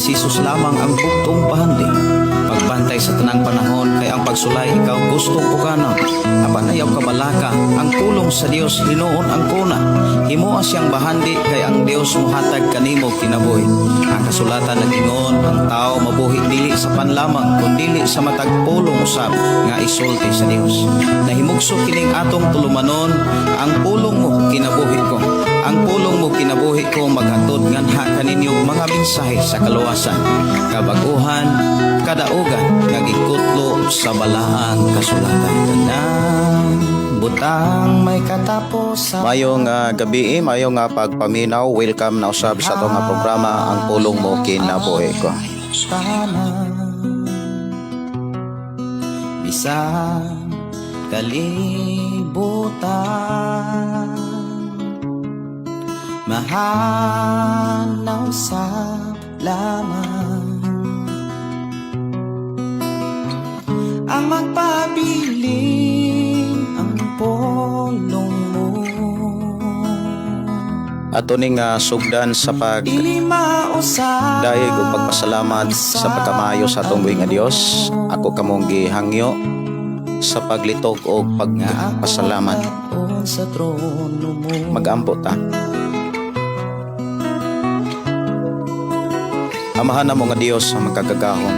Si Jesus lamang ang bugtong bahandi. Pagbantay sa tanang panahon kay ang pagsulay ikaw gustong pukanon. Apan ayaw kabalaka, ang pulong sa Dios hinuon ang kuna. Himoa siyang bahandi kay ang Dios mohatag kanimo kinabuhi. Ang kasulatan nag-ingon, ang tao mabuhi dili sa panlamang kundili sa matag pulong usab nga isulti sa Dios. Nahimugso kining atong tulumanon, ang pulong mo kinabuhi ko. Ang pulong mo kinabuhi ko maghatod nganha kaninyo mga mensahe sa kaluwasan, kabaguhan, kadaugan nga gikutlo sa balaang kasulatan. Tanang butang may katapusan. Mayong gabi, mayong pagpaminaw. Welcome na usab sa atong nga programa, Ang Pulong Mo Kinabuhi Ko. Tanan bisan kalibutan, mahanaw sa lamang ang magpabilin, ang pulong mo. Ato ning sugdan sa pag Dili mausap dayeg ug pagpasalamat sa pagkamayo sa atong buhi nga Dios. Ako kamong gihangyo sa paglitok og pagpasalamat. Sa trono mo. Magampo ta. Amahan namo nga Dios ang makagagahom.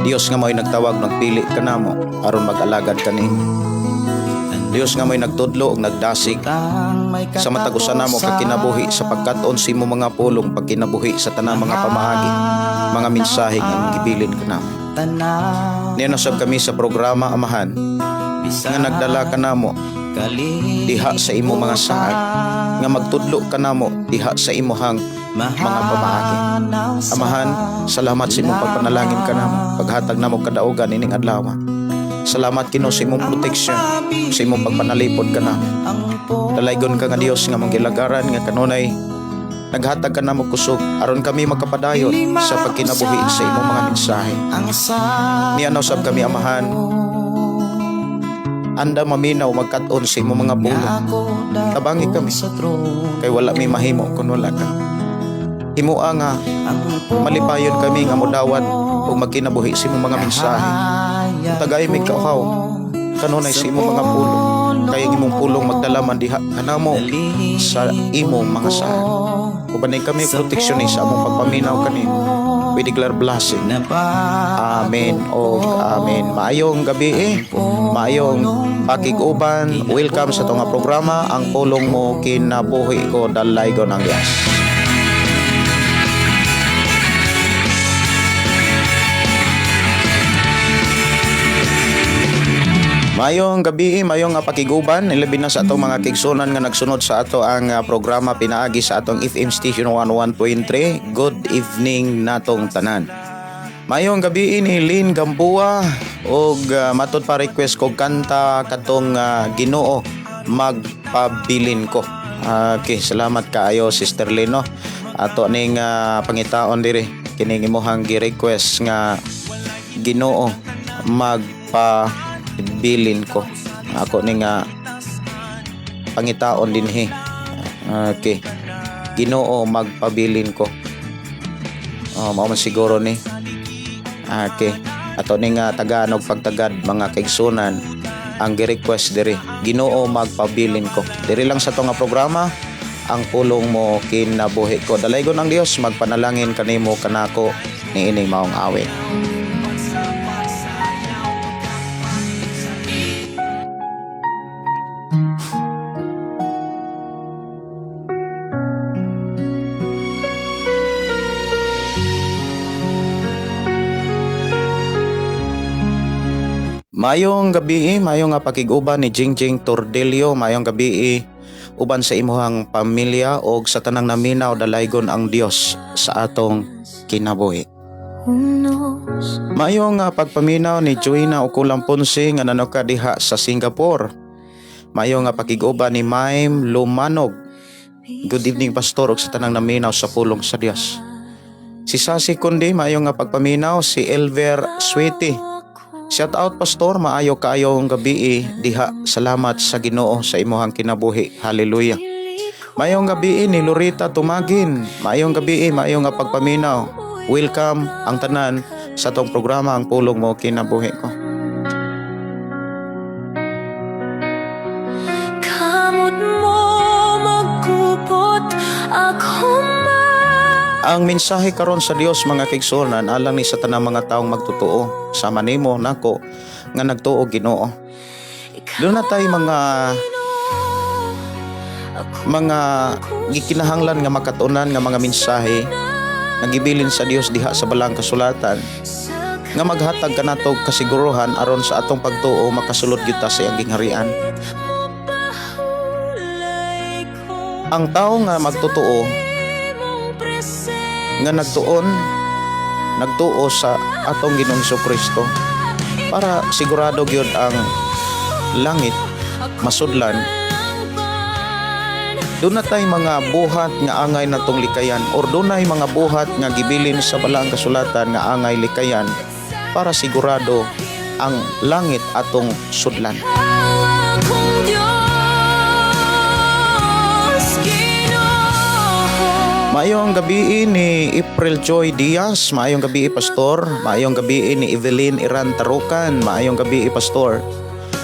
Dios nga mo'y nagtawag, nagpili kanamo aron mag-alagad kanimo. Dios nga mo'y nagtudlo ug nagdasig Tang may sa matag usa namo ka kinabuhi sa pagkat-on sa imong mga pulong pagkinabuhi sa tanang mga pamaagi, mga mensahe nga imong gibilin kanamo. Tanan Niya nasab kami sa programa, Amahan, nga nagdala kanamo diha sa imong mga saad, nga magtudlo kanamo diha sa imuhang mga pamaagi. Amahan, salamat sa imong pagpanalangin kanamo, paghatag namo kadaugan ining adlaw. Salamat, Ginoo, sa imong proteksyon, sa imong pagpanalipod kanamo. Dalaygon ka nga Dios nga manggilagaran nga kanunay naghatag ka namo kusog aron kami makapadayon sa pagkinabuhi sa imong mga mensahe. Niya usab kami, Amahan, anda maminaw magkat-on sa imong mga pulong. Tabangi kami kay wala mi mahimo kun wala ka. Himoa nga malipayon kami nga modawat ug magkinabuhi sa imong mga mensahe. Tagay mi kauhaw kanunay sa imong mga pulong. Kay ang imong pulong magdala man diha kanamo sa imong mga saad. Ubanay kami proteksyon sa among pagpaminaw kanimo. We declare blessing. Amen o amen. Maayong gabi eh. Maayong pakig-uban. Welcome sa atong nga programa, Ang Pulong Mo Kinabuhi Ko, Dalaygon ang Diyos. Mayong gabi, mayong nga pakiguban, ilabi na sa atong mga kigsunan nga nagsunod sa ato ang programa pinaagi sa atong FM station 11.3. Good evening natong tanan. Mayong gabi ni Lynn Gamboa og matod pa request ko kanta katong Ginoo Magpabilin Ko. Okay, salamat kaayo, Sister Lynn, no. Ato ning pangitaon diri kining imuhang gi-request nga Ginoo Magpabilin Ko. Ako ning pangitaon dinhi. Okay. Ginoo Magpabilin Ko. Oh, mao man siguro ni. Okay. Ato ni nga tagaan og pagtagad, mga kaigsunan, ang gi-request diri. Ginoo Magpabilin Ko. Diri lang sa nga programa, Ang Pulong Mo Kinabuhi Ko. Dalaygon ang Dios magpanalangin kanimo kanako niining maong awit. Mayong gabi, mayong nga pakig-uban ni Jingjing Tordelio, mayong gabi uban sa imuhang pamilya og sa tanang naminaw, dalaygon ang Dios sa atong kinabuhi. Mayong nga pagpaminaw ni Joina Ukulang Ponce nga nanoka diha sa Singapore. Mayong nga pakig-uban ni Maim Lumanog. Good evening, Pastor, ug sa tanang naminaw sa pulong sa Dios. Si Sasi Kundi, mayong nga pagpaminaw. Si Elver Sweetie. Shout out, Pastor, maayo kaayong gabi diha. Salamat sa Ginoo sa imuhang kinabuhi. Hallelujah. Maayong gabi ni Lorita Tumagin. Maayong gabi, maayong nga pagpaminaw. Welcome ang tanan sa atong programa, Ang Pulong Mao Kinabuhi Ko. Kamot mo magkupot ako ma Ang mensahe karon sa Dios, mga kaigsuonan, alang ni sa tanang mga taong magtotoo sama nimo nako nga nagtuo Ginoo. Duna tay mga gikinahanglan nga makatunan nga mga mensahe nga gibilin sa Dios diha sa Balaang Kasulatan nga maghatag kanato og kasiguruhan aron sa atong pagtuo makasulod gyud ta sa iyang gingharian. Ang tao nga magtotoo nga nagtuo sa atong Ginoong Kristo para sigurado gyud ang langit masudlan, duna tay mga buhat nga angay natong likayan or dunay mga buhat nga gibilin sa Balaang Kasulatan nga angay likayan para sigurado ang langit atong sudlan. Akong Diyos, Ginoo. Maayong gabi ni April Joy Diaz, maayong gabi, Pastor, maayong gabi ni Evelyn Iran Tarukan, maayong gabi, Pastor.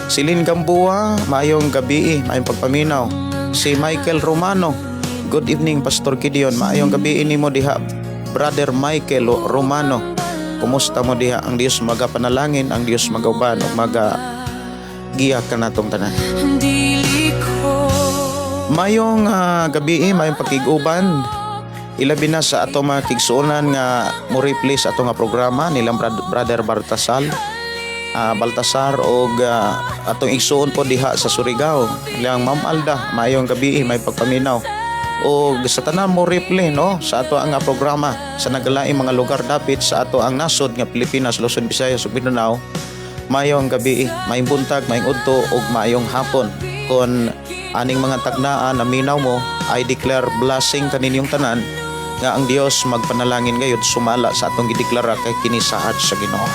Silin Gamboa, maayong gabi, maayong pagpaminaw. Si Michael Romano, good evening, Pastor Gideon, maayong gabi nimo diha, Brother Michael Romano. Kumusta mo diha? Ang Dios magapanalangin, ang Dios magauban ug maga giya kanatong tanan. Dili ko Mayong gabi, mayong pakig-uban. Ilabi na sa ato mga kigsuonan nga mo replay sa ato nga programa nilang Brother Baltasar, Baltasar og atong igsuon po diha sa Surigao. Ilang Ma'am Alda, mayong gabi, may pagpaminaw. Og sa tanan mo replay, no, sa ato ang nga programa sa nagalaing mga lugar dapit sa ato ang nasod nga Pilipinas, Luzon, Visayas ug Mindanao. Mayong gabi, maayong buntag, maayong udto ug maayong hapon. Kon aning mga tagnaan naminaw mo, I declare blessing kaninyong tanan nga ang Dios magpanalangin gayud sumala sa atong gideklara kay kini saad sa Ginoo.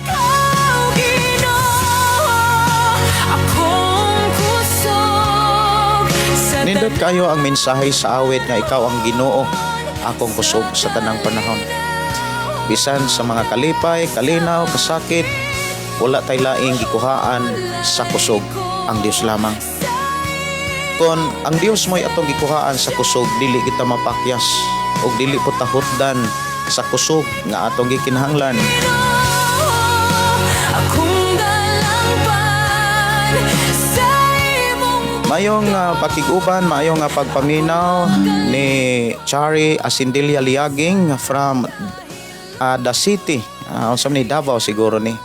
Ikaw, Ginoo, akong kusog sa Nindot kayo ang mensahe sa awit nga "Ikaw ang Ginoo, akong kusog sa tanang panahon." Bisan sa mga kalipay, kalinaw, kasakit, wala tay laing gikuhaan sa kusog, ang Dios lamang. Kon ang Dios mo'y atong gikuhaan sa kusog, dili kita mapakyas ug dili po tahutdan sa kusog nga atong gikinahanglan. Akong dalangpan sa imong Mayong pakig-uban, maayong pagpaminaw ni Chari Asindilia Liaging from the city. Unsa man ni, Davao siguro ni.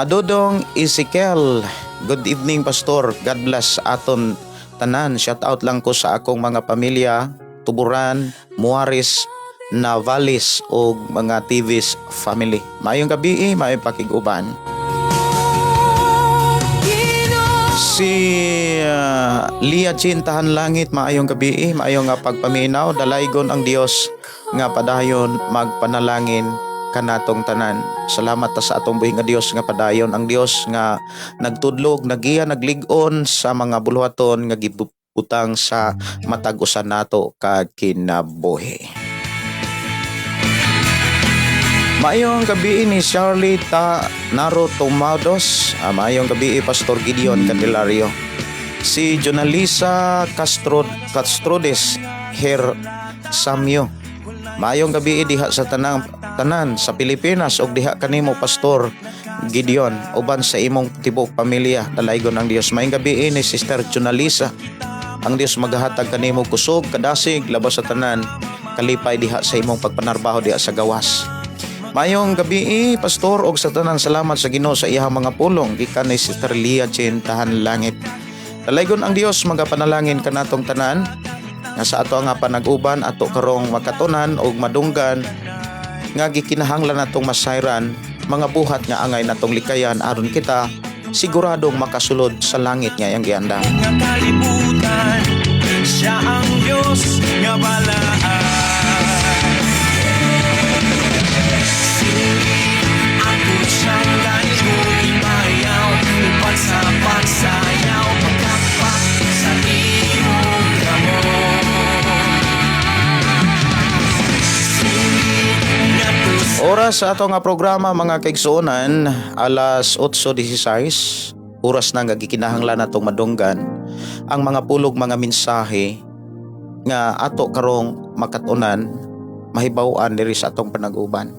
Dodong Ezekiel, good evening, Pastor. God bless aton tanan. Shout out lang ko sa akong mga pamilya, Tuburan, Muaris, Navalis ug mga TV's family. Maayong gabi, maayong pakig-uban. Ginoo. Si Lia Jean Tahan Langit, maayong gabi, maayong nga pagpaminaw, dalaygon ang Dios nga padayon magpanalangin kanatong tanan. Salamat ta sa atong buhi nga Dios nga padayon ang Dios nga nagtudlog, nagiya, naglig-on sa mga buluhaton nga gibutang sa matag usa nato ka kinabuhi. Maayong gabi ni Charlie Ta Naro Tomados. Maayong gabi, Pastor Gideon Candelario. Si Jonalisa Castro Castrodes Her Samyo. Maayong gabi diha sa tanang tanan sa Pilipinas ug diha kanimo, Pastor Gideon, uban sa imong tibuok pamilya, dalaygon ang Dios. Maayong gabi ni Sister Jonalisa. Ang Dios maghahatag kanimo kusog, kadasig, labas sa tanan, kalipay diha sa imong pagpanarbaho diha sa gawas. Mayong gabi, Pastor, og sa tanan, salamat sa Ginoo sa iyang mga pulong gikan ni Sister Lia Jen Tahan Langit. Dalaygon ang Dios magapanalangin kanatong tanan nga sa ato nga panag-uban ato karong makatunan og madunggan nga gikinahanglan natong masayran mga buhat nga angay natong likayan aron kita siguradong makasulod sa langit nga iyang giandam. Nga kalibutan, siya ang Diyos nga balaan. Sige, ako siyang ganito imayaw upat sa pagsayaw, pagkapak sa imong kamot. Oras sa ato nga programa, mga kaigsuonan, alas 8:16, oras na nga gikinahanglan natong madunggan ang mga pulog, mga mensahe nga ato karong makatunan, mahibaw-an diri sa atong panag-uban.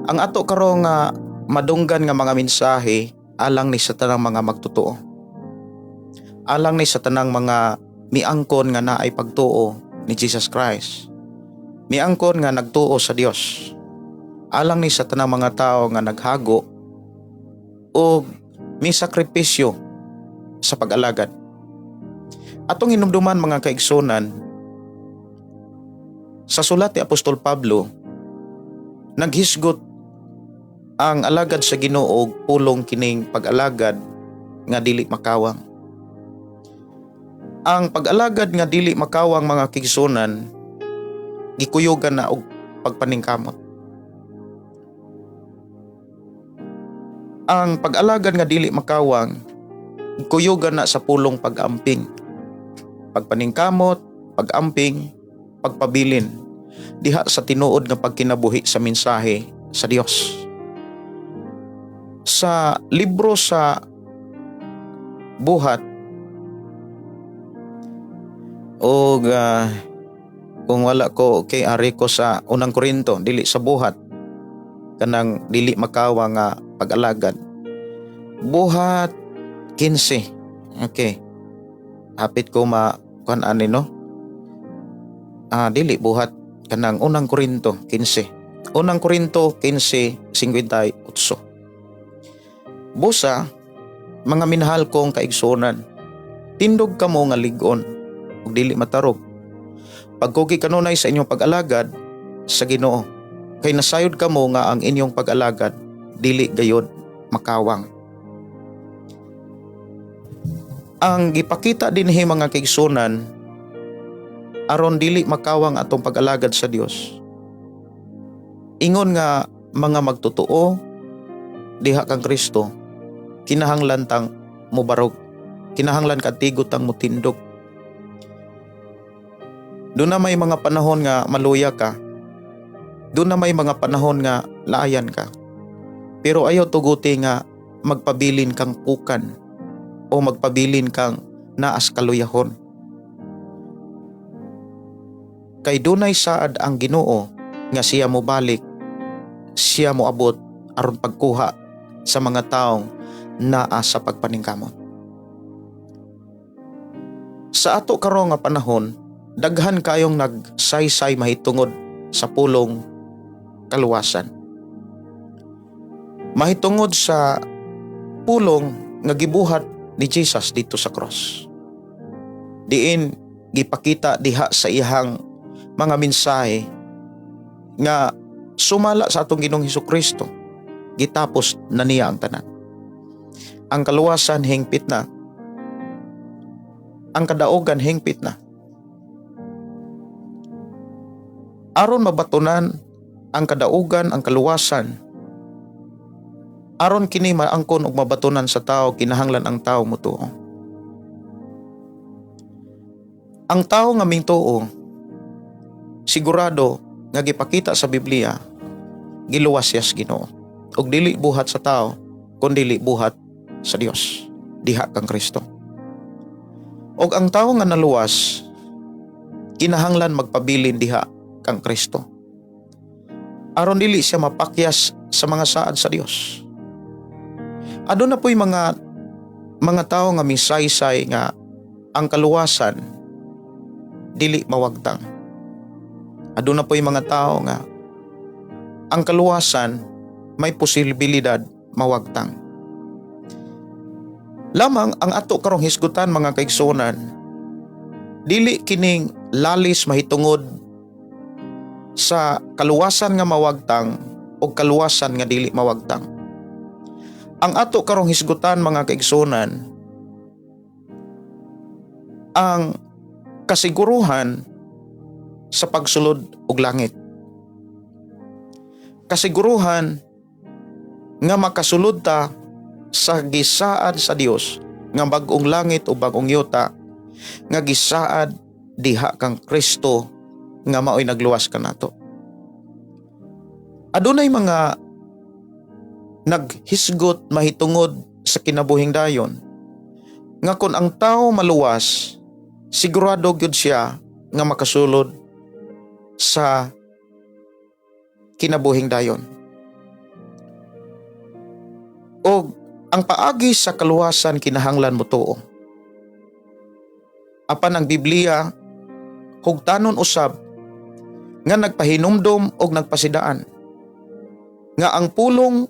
Ang ato karong nga madunggan nga mga mensahe alang ni sa tanang mga magtotoo. Alang ni sa tanang mga miangkon nga naay pagtuo ni Jesus Christ. Miangkon nga nagtuo sa Dios. Alang ni sa tanang mga tao nga naghago o may sakripisyo sa pag-alagad. Atong hinumduman, mga kaigsunan, sa sulat ni Apostol Pablo, naghisgot ang alagad sa Ginoo og pulong kining pag-alagad nga dili makawang. Ang pag-alagad nga dili makawang, mga kaigsunan, gikuyugan na og pagpaningkamot. Ang pag-alagad nga dili makawang, gikuyugan na sa pulong pag-amping. Pagpaningkamot, pag-amping, pagpabilin diha sa tinuod nga pagkinabuhi sa mensahe sa Dios. Sa libro sa Buhat og kung wala ko kay ari ko sa Unang Korinto, dili sa Buhat, kanang dili makawa nga pag-alagad. Buhat 15. Okay. Hapit ko ma kuan ani, no? Dili Buhat, kanang Unang Korinto 15. Unang Korinto 15:58. "Busa, mga minahal kong kaigsuonan, tindog kamo nga lig-on ug dili matarog. Pagkugi kanunay sa inyong pag-alagad sa Ginoo, kay nasayod kamo nga ang inyong pag-alagad dili gayod makawang." Ang gipakita dinhi, mga kaigsuonan, aron dili makawang atong pag-alagad sa Dios. Ingon nga mga magtotoo diha kang Kristo, kinahanglan tang mobarog. Kinahanglan katigo tang mutindog. Doon na may mga panahon nga maluya ka. Doon na may mga panahon nga laayan ka. Pero ayaw tuguti nga magpabilin kang pukan o magpabilin kang naas kaluyahon. Kay dunay saad ang Ginoo nga siya mo balik, siya mo abot aron pagkuha sa mga taong naa sa pagpaningkamot. Sa ato karon nga panahon, daghan kayong nagsaysay mahitungod sa pulong kaluwasan. Mahitungod sa pulong nga gibuhat ni Jesus dito sa cross. Diin gipakita diha sa iyang mga mensahe nga sumala sa atong Ginoong Hesus Kristo, gitapos na niya ang tanan. Ang kaluwasan hingpit na. Ang kadaugan hingpit na. Aron mabatunan ang kadaugan, ang kaluwasan, aron kini maangkon og mabatunan sa tao, kinahanglan ang tao motuo. Ang tao nga mingtuo, sigurado nga gipakita sa Biblia, giluwas siya sa Ginoo. Og dili buhat sa tao, kun dili buhat sa Dios diha kang Kristo. Og ang tao nga naluwas, kinahanglan magpabilin diha kang Kristo, aron dili siya mapakyas sa mga saad sa Dios. Aduna po'y mga tao nga misaysay nga ang kaluwasan dili mawagtang. Aduna po'y mga tao nga ang kaluwasan may posibilidad mawagtang. Lamang ang ato karong hisgutan, mga kaigsuonan, dili kining lalis mahitungod sa kaluwasan nga mawagtang o kaluwasan nga dili mawagtang. Ang ato karong hisgutan, mga kaigsuonan, ang kasiguruhan sa pagsulod og langit. Kasiguruhan nga makasulod ta sa gisaad sa Dios nga bag-ong langit o bag-ong yuta nga gisaad diha kang Kristo nga maoy nagluwas kanato. Adunay mga naghisgot mahitungod sa kinabuhing dayon nga kon ang tao maluwas, sigurado gyud siya nga makasulod sa kinabuhing dayon. Og ang paagi sa kaluwasan, kinahanglan mo tuo. Apan ang Biblia hugtanon usab nga nagpahinumdom og nagpasidaan nga ang pulong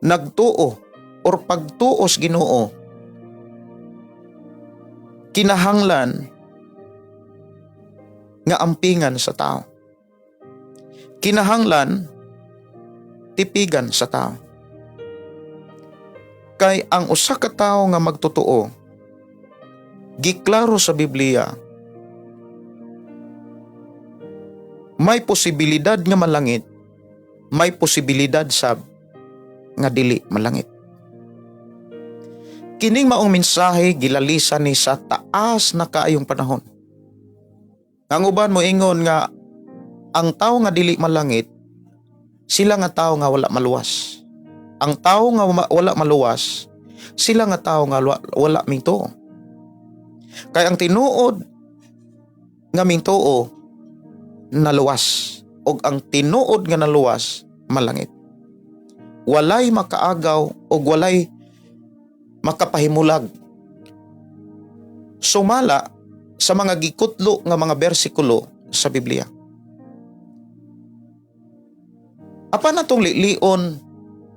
nagtuo or pagtuo sa Ginoo kinahanglan nga ampingan sa tao. Kinahanglan tipigan sa tao. Kay ang usa ka tawo nga magtotoo, giklaro sa Biblia, may posibilidad nga malangit, may posibilidad sab nga dili malangit. Kining maong mensahe gilalisan ni sa taas na kaayong panahon. Ang uban mo ingon nga ang tao nga dili malangit, sila nga tao nga wala maluwas. Ang tao nga wala maluwas, sila nga tao nga wala mituo. Kay ang tinuod nga mituo, naluwas, ug ang tinuod nga naluwas, malangit. Walay makaagaw ug walay makapahimulag. Sumala sa mga gikutlo nga mga bersikulo sa Biblia. Apan atong lilion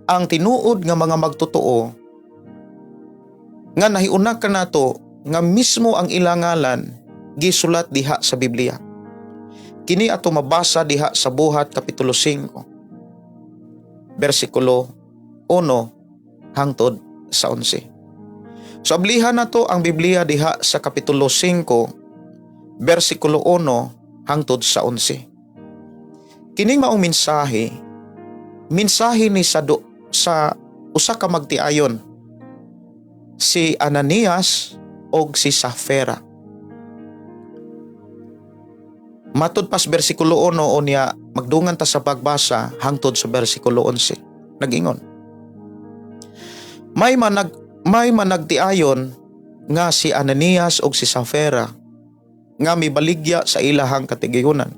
ang tinuod nga mga magtotoo nga nahiuna kanato nga mismo ang ilang ngalan gisulat diha sa Biblia. Kini ato mabasa diha sa Buhat kapitulo 5 bersikulo 1 hangtod sa 11. So ablihan nato ang Biblia diha sa kapitulo 5 bersikulo 1 hangtod sa 11. Kining maong mensahe, mensahe ni sa usa ka magtiayon, si Ananias og si Safira. Matud pas bersikulo 1, unya magdungan ta sa pagbasa hangtod sa bersikulo 11. Nagingon: May managtiayon nga si Ananias og si Safira nga mibaligya sa ilahang katigayunan.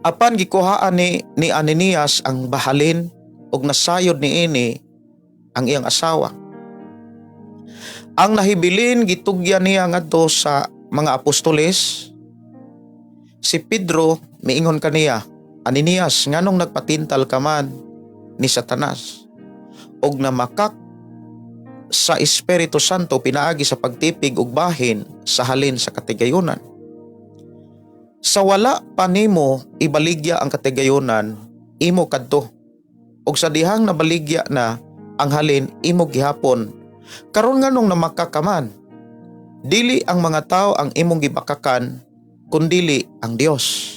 Apan gikuhaan ni Ananias ang bahalin ug nasayod niini ang iyang asawa. Ang nahibilin gitugyan niya ngadto sa mga apostoles. Si Pedro miingon kaniya, "Ananias, nganong nagpatintal ka man ni Satanas og namakak sa Espiritu Santo pinaagi sa pagtipig og bahin sa halin sa katigayunan? Sa wala pa nimo ibaligya ang katigayunan, imo kadto. Og sa dihang nabaligya na ang halin, imo gihapon. Karon nganong namakak ka man? Dili ang mga tao ang imong gibakakan, kundili ang Dios."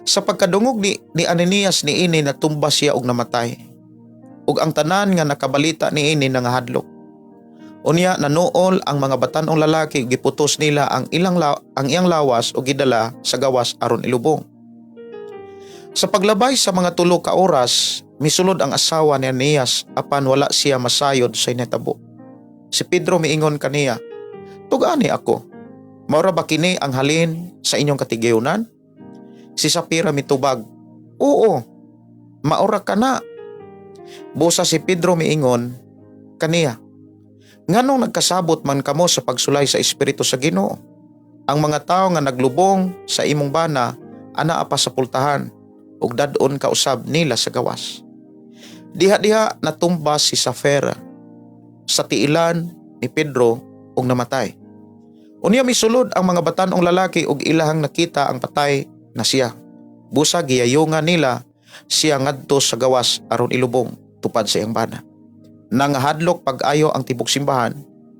Sa pagkadungog ni Ananias niini, natumba siya og namatay. Ug ang tanan nga nakabalita niini nangahadlok. Unya nanuol ang mga batan-ong lalaki, giputos nila ang iyang lawas ug gidala sa gawas aron ilubong. Sa paglabay sa mga 3 ka oras, misulod ang asawa ni Ananias, apan wala siya masayod sa initabo. Si Pedro miingon kaniya, "Tug-ani ako. Maura ba kini ang halin sa inyong katigayunan?" Si Sapira mitubag, "Oo, maura kana." Busa si Pedro miingon kaniya, "Nganong nagkasabot man kamo sa pagsulay sa Espiritu sa Ginoo? Ang mga tao nga naglubong sa imong bana anaa pa sa pultahan ug dad-on ka usab nila sa gawas." Diha-diha natumba si Safira sa tiilan ni Pedro ug namatay. Unya misulod ang mga batan-ong lalaki ug ilahang nakita ang patay na siya. Busa giyayungan nila siya ngadto sa gawas aron ilubong tupad sa iyang bana. Nangahadlok pag-ayo ang tibok simbahan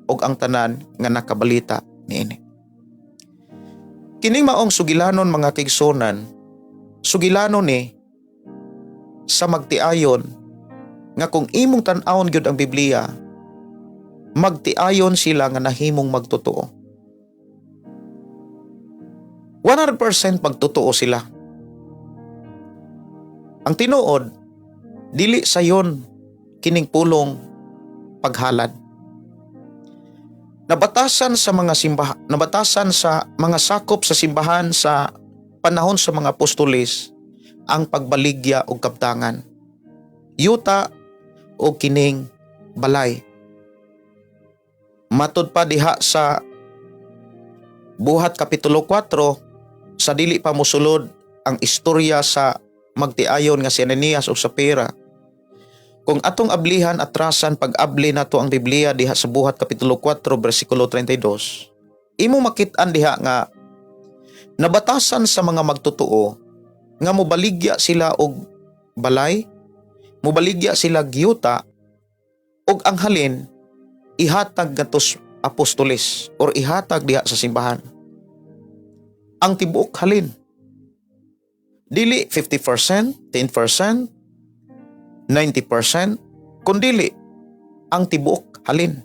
ug ang tanan nga nakabalita niini. Kining maong sugilanon, mga kaigsuonan, sugilanon ni sa magtiayon nga kung imong tan-awon gyud ang Biblia, magtiayon sila nga nahimong magtotoo. 100% magtotoo sila. Ang tinuod, dili sayon kining pulong paghalad. Nabatasan sa mga sakop sa simbahan sa panahon sa mga apostoles ang pagbaligya og kabtangan, yuta o kining balay. Matud pa diha sa Buhat Kapitulo 4, sa dili pa mosulod ang istorya sa magtiayon nga si Ananias ug Sapira. Kung atong ablihan, atrasan, pag-abli nato ang Biblia diha sa Buhat Kapitulo 4 bersikulo 32, imo makit-an diha nga nabatasan sa mga magtotoo nga mobaligya sila og balay, mobaligya sila yuta, ug ang halin ihatag ngadto sa apostoles or ihatag diha sa simbahan. Ang tibuok halin. Dili 50%, 10%, 90%, kundili ang tibuok halin.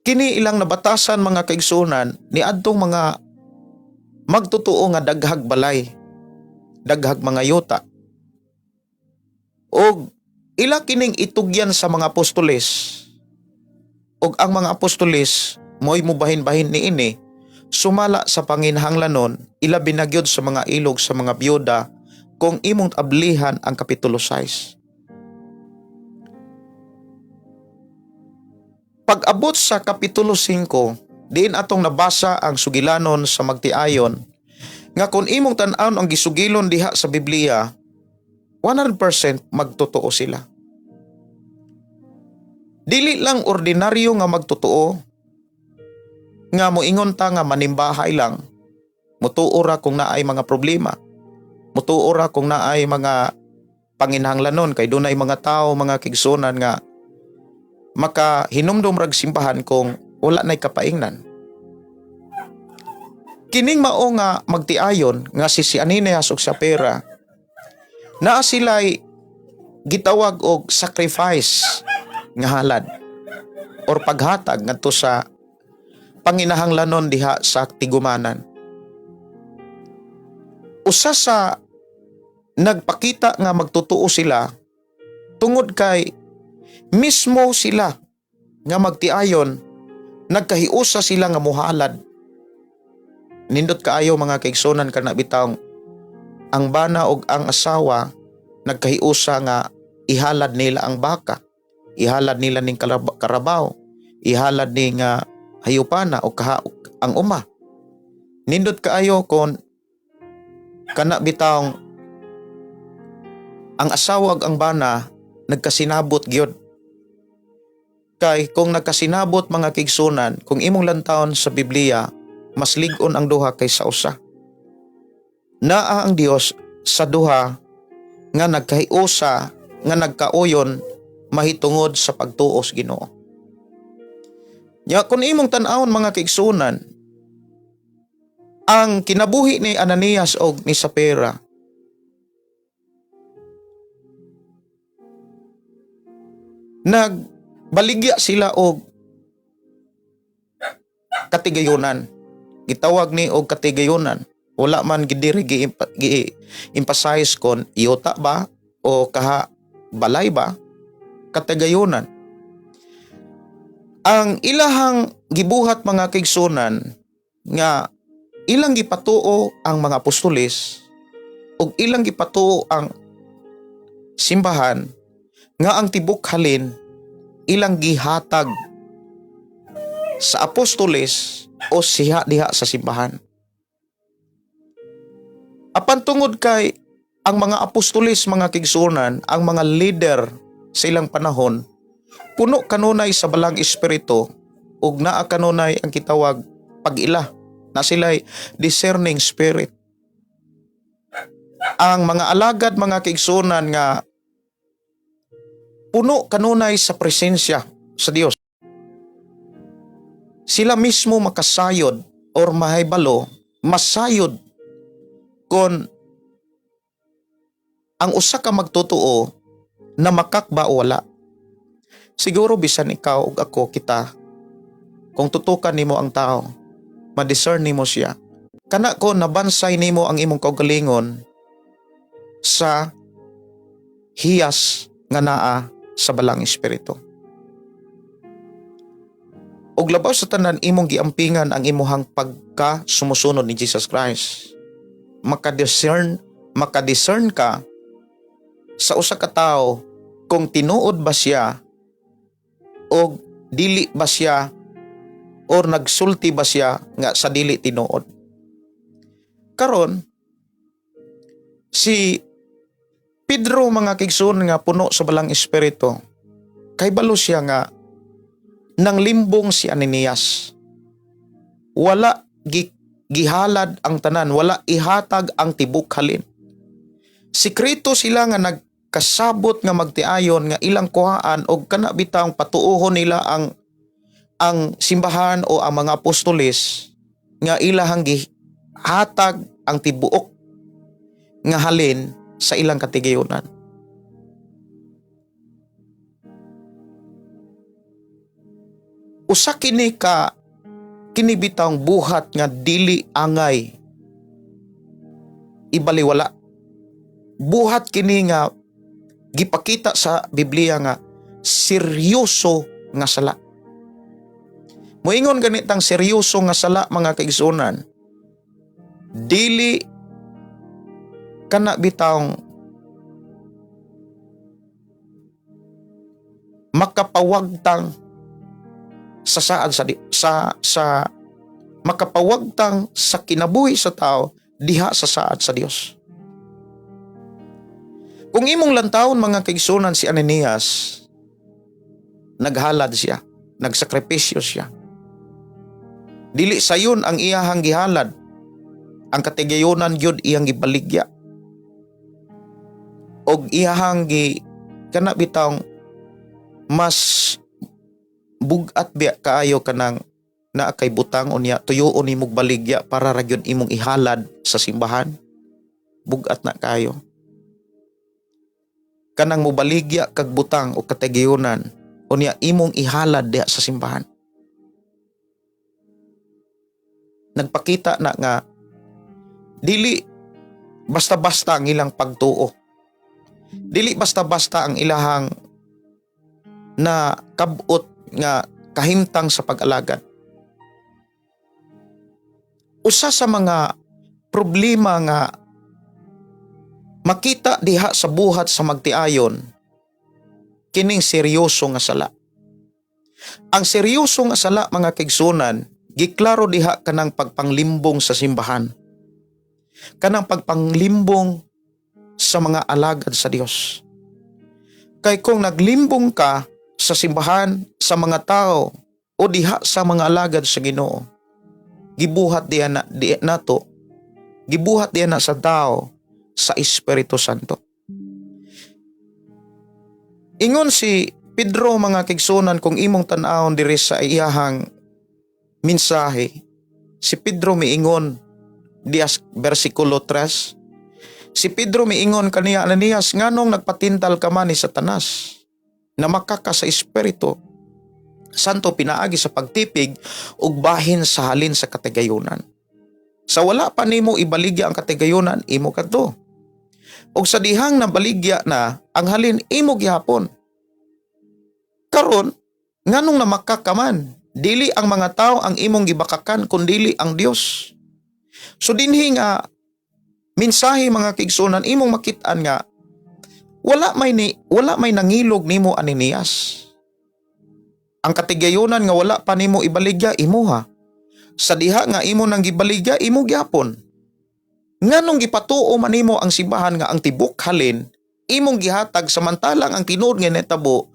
Kini ilang nabatasan, mga kaigsunan, ni adtong mga magtotoo nga daghag balay, daghag mga yuta. Og ila kining itugyan sa mga apostoles, ug ang mga apostoles mo'y mubahin-bahin niini sumala sa panginahanglanon, ilabi na gyud sa mga ilog, sa mga byuda, kung imong ablihan ang Kapitulo 6. Pag-abot sa Kapitulo 5, diin atong nabasa ang sugilanon sa magtiayon, nga kung imong tan-awon ang gisugilon diha sa Biblia, 100% magtotoo sila. Dili lang ordinaryo nga magtotoo, nga moingon ta nga manimbahay lang, mutuo ra kung naay mga problema, mutuo ra kung naay mga panginahanglanon, kay dunay mga tao, mga kaigsunan, nga makahinumdum rag simbahan kung wala na'y kapaingnan. Kining mao nga magtiayon nga si Ananias ug Sapira, naa sila'y gitawag og sacrifice nga halad or paghatag ngadto sa panginahanglanon diha sa tigumanan. Usa sa nagpakita nga magtotoo sila tungod kay mismo sila nga magtiayon nagkahiusa sila nga muhalad. Nindot kaayo, mga kaigsunan, kana bitawng ang bana og ang asawa nagkahiusa nga ihalad nila ang baka, ihalad nila ning karabaw, ihalad ning hayupana o kaha ang uma. Nindot kaayo kon kana bitawng ang asawa ug ang bana nagkasinabot gyud. Kay kung nagkasinabot, mga kaigsunan, kung imong lantawon sa Biblia, mas lig-on ang duha kaysa usa. Naa ang Dios sa duha nga nagkahiusa nga nagkauyon mahitungod sa pagtuo sa Ginoo. Nya kung imong tan-awon, mga kaigsunan, ang kinabuhi ni Ananias og ni Sapira, nagbaligya sila og katigayunan. Gitawag ni og katigayunan. Wala man gidiri gi-emphasize kon yuta ba o kaha balay ba, katigayunan. Ang ilahang gibuhat, mga kaigsunan, nga ilang gipatuo ang mga apostoles ug ilang gipatuo ang simbahan nga ang tibok halin ilang gihatag sa apostoles o siha diha sa simbahan. Apan tungod kay ang mga apostoles, mga kaigsunan, ang mga leader sa ilang panahon, puno kanunay sa Balaang Espiritu ug naa kanunay ang kitawag pag-ila na sila'y discerning spirit. Ang mga alagad, mga kaigsunan, nga puno kanunay sa presensya sa Dios. Sila mismo makasayod or mahibalo, masayod kon ang usa ka magtotoo na makakba o wala. Siguro bisan ikaw ug ako, kita, kung tutukan nimo ang tao, ma-discern nimo siya. Kana ko nabansay nimo ang imong kaugalingon. sa hiyas nga naa sa Balaang Espiritu. Ug labaw sa tanan, imong giampingan ang imuhang pagka sumusunod ni Jesus Christ. Makadiscern ka sa usa ka tawo kung tinuod ba siya o dili ba siya or nagsulti ba siya nga sa dili tinuod. Karon si Pedro, mga kaigsoon, nga puno sa Balaang Espiritu, kay balo siya nga nang limbong si Ananias. Wala gihalad ang tanan, wala ihatag ang tibok halin. Sikreto sila nga nagkasabot nga magtiayon nga ilang kuhaan og kana bitang patuohon nila ang simbahan o ang mga apostoles nga ilahang gihatag ang tibuok nga halin sa ilang katigayunan. Usa kini ka kini bitang buhat nga dili angay ibaliwala. Buhat kini nga gipakita sa Biblia nga seryoso nga sala. Moingon ganitang seryoso nga sala, mga kaigsuonan, dili kana bitang makapawagtang sa saad sa di- sa sa makapawagtang sa kinabuhi sa tao diha sa saad sa Dios. Kung imong lantawon, mga kaigsuonan, si Ananias, naghalad siya, nagsakripisyo siya. Dili sayon ang iyahang gihalad. Ang katigayonan gyud iyang gibaligya. Og iyahang gi kana bitang mas bugat biya kaayo kanang naa kay butang, unya tuyoon nimog baligya para ra gyud imong ihalad sa simbahan. Bugat na kayo. Kanang mobaligya kag butang o katigayonan, unya imong ihalad diha sa simbahan. Nagpakita na nga dili basta-basta ang ilang pagtuo. Dili basta-basta ang ilahang na kabot nga kahimtang sa pag-alagad. Usa sa mga problema nga makita diha sa buhat sa magtiayon, kining seryoso nga sala. Ang seryoso nga sala, mga kaigsuonan, giklaro diha kanang pagpanglimbong sa simbahan. Kanang pagpanglimbong sa mga alagad sa Dios. Kay kung naglimbong ka sa simbahan, sa mga tao o diha sa mga alagad sa Ginoo, gibuhat diha na di nato, gibuhat diha na sa tao sa Espiritu Santo. Ingon si Pedro, mga kaigsuonan, kung imong tan-awon diri sa iyahang mensahe, si Pedro miingon dias bersikulo 3. Si Pedro miingon kaniya, "Ananias, nganong nagpatintal ka man ni Satanas? Namakak ka sa Espiritu Santo pinaagi sa pagtipig ug bahin sa halin sa katigayunan. Sa wala pa nimo ibaligya ang katigayunan, imo kadto. Ug sa dihang nabaligya na ang halin, imo gihapon. Karon, nganong namakak ka man? Dili ang mga tao ang imong gibakakan kundili ang Dios." So dinhi nga mensahe, mga kaigsuonan, imong makit-an nga wala may nangilog nimo, Ananias. Ang katigayunan nga wala pa nimo ibaligya, imuha. Sa diha nga imo nang gibaligya, imo gyapon. Nganong gipatuo man nimo ang simbahan nga ang tibok halin imong gihatag, samantalang ang tinuod nga nitabo,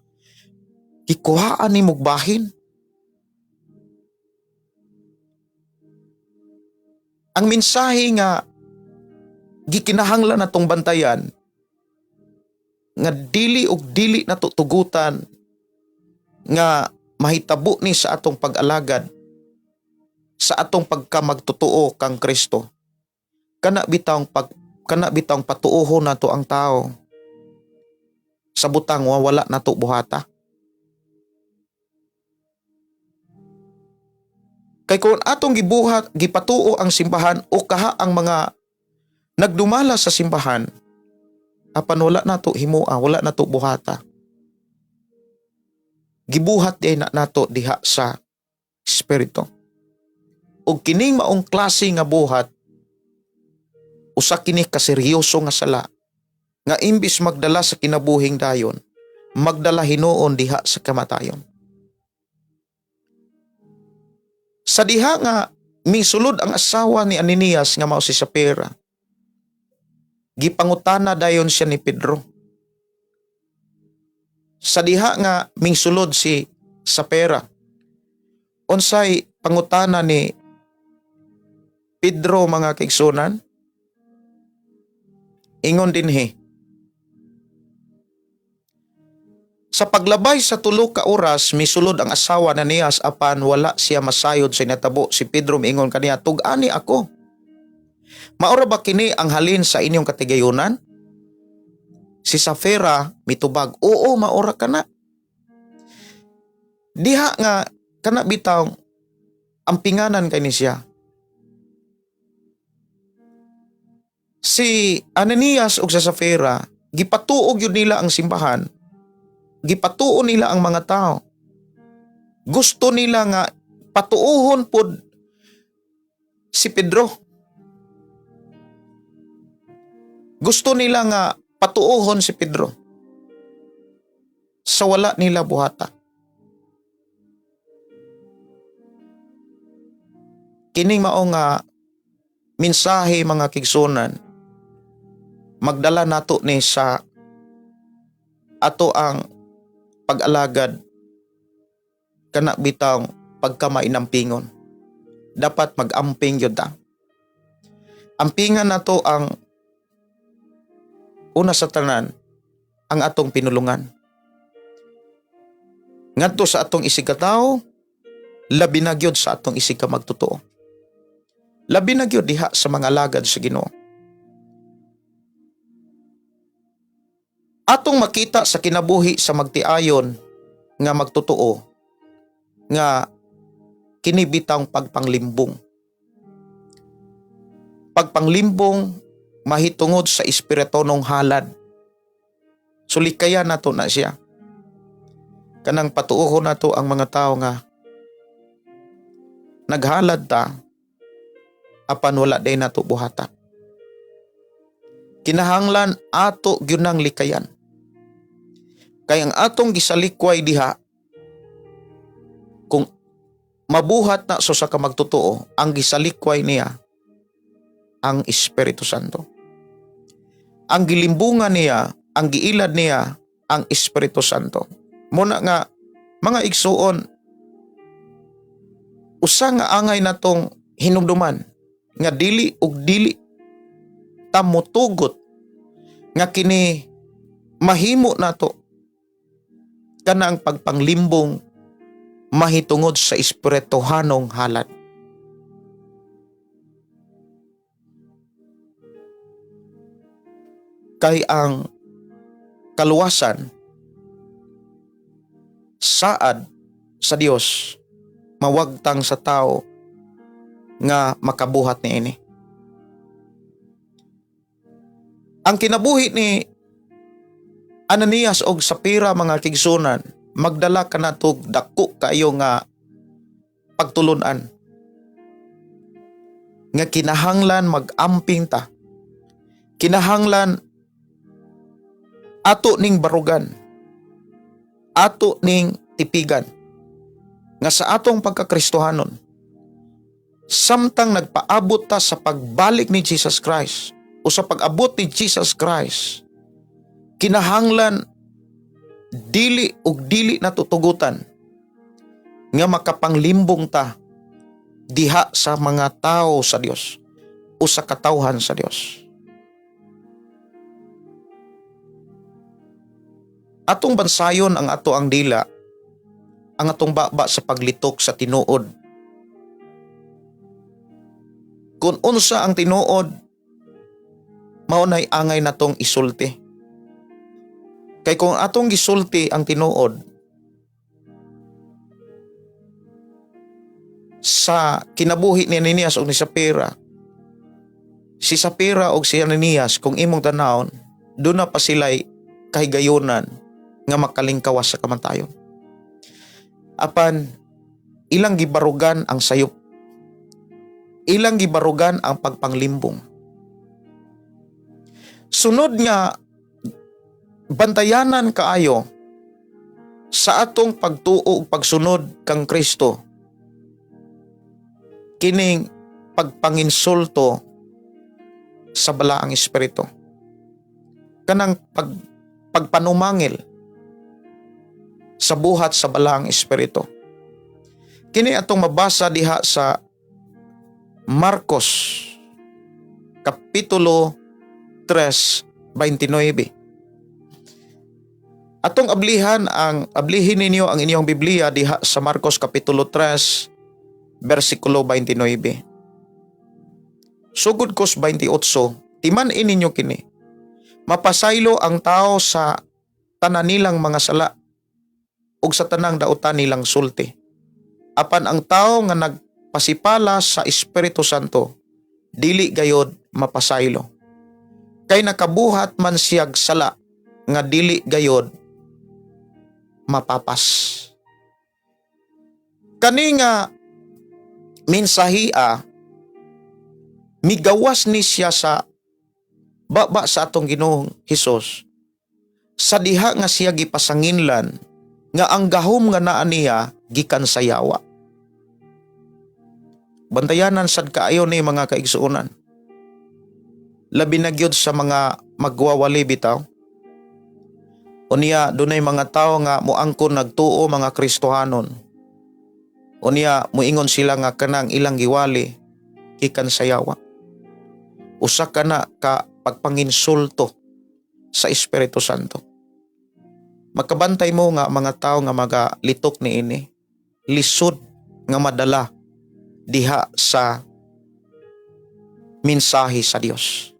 gikuhaan nimog bahin? Ang mensahe nga gikinahanglan natong bantayan nga dili og dili nato tugutan nga mahitabo ni sa atong pag-alagad, sa atong pagkamagtotoo kang Kristo, kana bitawng patuoho nato ang tao sa butang wa wala nato buhata. Kay kung atong gibuhat, gipatuo ang simbahan o kaha ang mga nagdumala sa simbahan Apan wala nato himua, wala nato buhata. Gibuhat diay na nato diha sa espiritu. Ug kining maong klase nga buhat, usa kini ka seryoso nga sala nga imbis magdala sa kinabuhing dayon, magdala hinuon diha sa kamatayon. Sa diha nga misulod ang asawa ni Ananias nga mao si Sapira, gipangutana dayon siya ni Pedro. Sa diha nga mingsulod si Sapira, unsay pangutana ni Pedro, mga kaigsunan? Ingon dinhi, sa paglabay sa 3 ka oras, misulod ang asawa ni Ananias apan wala siya masayod sa natabo. Si Pedro miingon kaniya, "Tug-ani ako. Maura ba kini ang halin sa inyong katigayunan?" Si Safira mitubag, "Oo, maura kana." Diha nga kana bitaw ampinganan kay ni siya. Si Ananias ug sa Safira, gipatuog yun nila ang simbahan. Gipatuo nila ang mga tao. Gusto nila nga patuuhon pod si Pedro. Gusto nila nga patuuhon si Pedro sa wala nila buhata. Kining mao nga mensahe, mga kigsunan, magdala nato ni sa ato ang pag-alagad, kana bitang pagkamainampingon. Dapat mag-amping yun ta. Ampingan nato ang una sa tanan, ang atong pinulungan. Ngadto sa atong isigkatawo, labi na gyud sa atong isig ka magtotoo. Labi na gyud diha sa mga alagad sa Ginoo. Atong makita sa kinabuhi sa magtiayon nga magtotoo nga kini bitang pagpanglimbong. Pagpanglimbong mahitungod sa espiritonong halad. Sulikayan nato na siya. Kanang patuohon nato ang mga tao nga naghalad ta apan wala day nato buhata. Kinahanglan ato gyud nang likayan. Kay ang atong gisalikway diha, kung mabuhat na so sa kamagtotoo, ang gisalikway niya ang Espiritu Santo. Ang gilimbungan niya, ang giilad niya ang Espiritu Santo. Muna nga mga igsuon, usa nga angay natong hinumduman nga dili ug dili ta motugot nga kini mahimo nato kanang pagpanglimbong mahitungod sa espirituhanong halad. Kay ang kaluwasan saad sa Dios, mawagtang sa tao nga makabuhat niini. Ang kinabuhi ni Ananias og Sapira, mga kigsunan, magdala kanatog dako kayo nga pagtulunan nga kinahanglan mag-amping ta. Kinahanglan ato ning barugan, ato ning tipigan nga sa atong pagkakristohanon, samtang nagpaabot ta sa pagbalik ni Jesus Christ o sa pag-abot ni Jesus Christ, kinahanglan dili ug dili natutugutan nga makapanglimbong ta diha sa mga tao sa Dios o sa katawhan sa Dios. Atong bansayon ang ato ang dila, ang atong baba sa paglitok sa tinuod. Kung unsa ang tinuod, mao nay angay natong isulti. Kay kung atong gisulti ang tinuod sa kinabuhi ni Ananias o ni Sapira, si Sapira o si Ananias, kung imong tanawon, Duna pa sila'y kahigayunan nga makalingkawas sa kamatayon. Apan ilang gibarugan ang sayop. Ilang gibarugan ang pagpanglimbong. Sunod nga bantayanan kaayo sa atong pagtuo ug pagsunod kang Kristo, kining pagpanginsulto sa Balaang Espiritu, kanang pagpanumangil sa buhat sa Balaang Espiritu. Kini atong mabasa diha sa Marcos Kapitulo 3:29. Atong ablihan ang ablihin ninyo ang inyong Biblia diha sa Marcos Kapitulo 3 bersikulo 29. Sugod kos 28, timan-i ninyo kini. Mapasaylo ang tao sa tanan nilang mga sala ug sa tanang dautan nilang sulti. Apan ang tao nga nagpasipala sa Espiritu Santo, dili gayod mapasaylo. Kay nakabuhat man siyag sala nga dili gayod mapapas. Kani nga mensahia migawas ni siya sa baba sa atong Ginoong Hesus sa diha nga siya gipasanginlan nga ang gahom nga naa niya gikan sa yawa. Bantayanan sad kaayo ni, mga kaigsuonan. Labi na gyud sa mga magwawali bitaw. Unya dunay mga tawo nga moangkon nagtuo mga Kristohanon. Unya moingon sila nga kanang ilang giwali gikan sa yawa. Usa ka na ka pagpanginsulto sa Espiritu Santo. Makabantay mo nga mga tao nga magalitok niini, lisod nga madala diha sa mensahe sa Dios.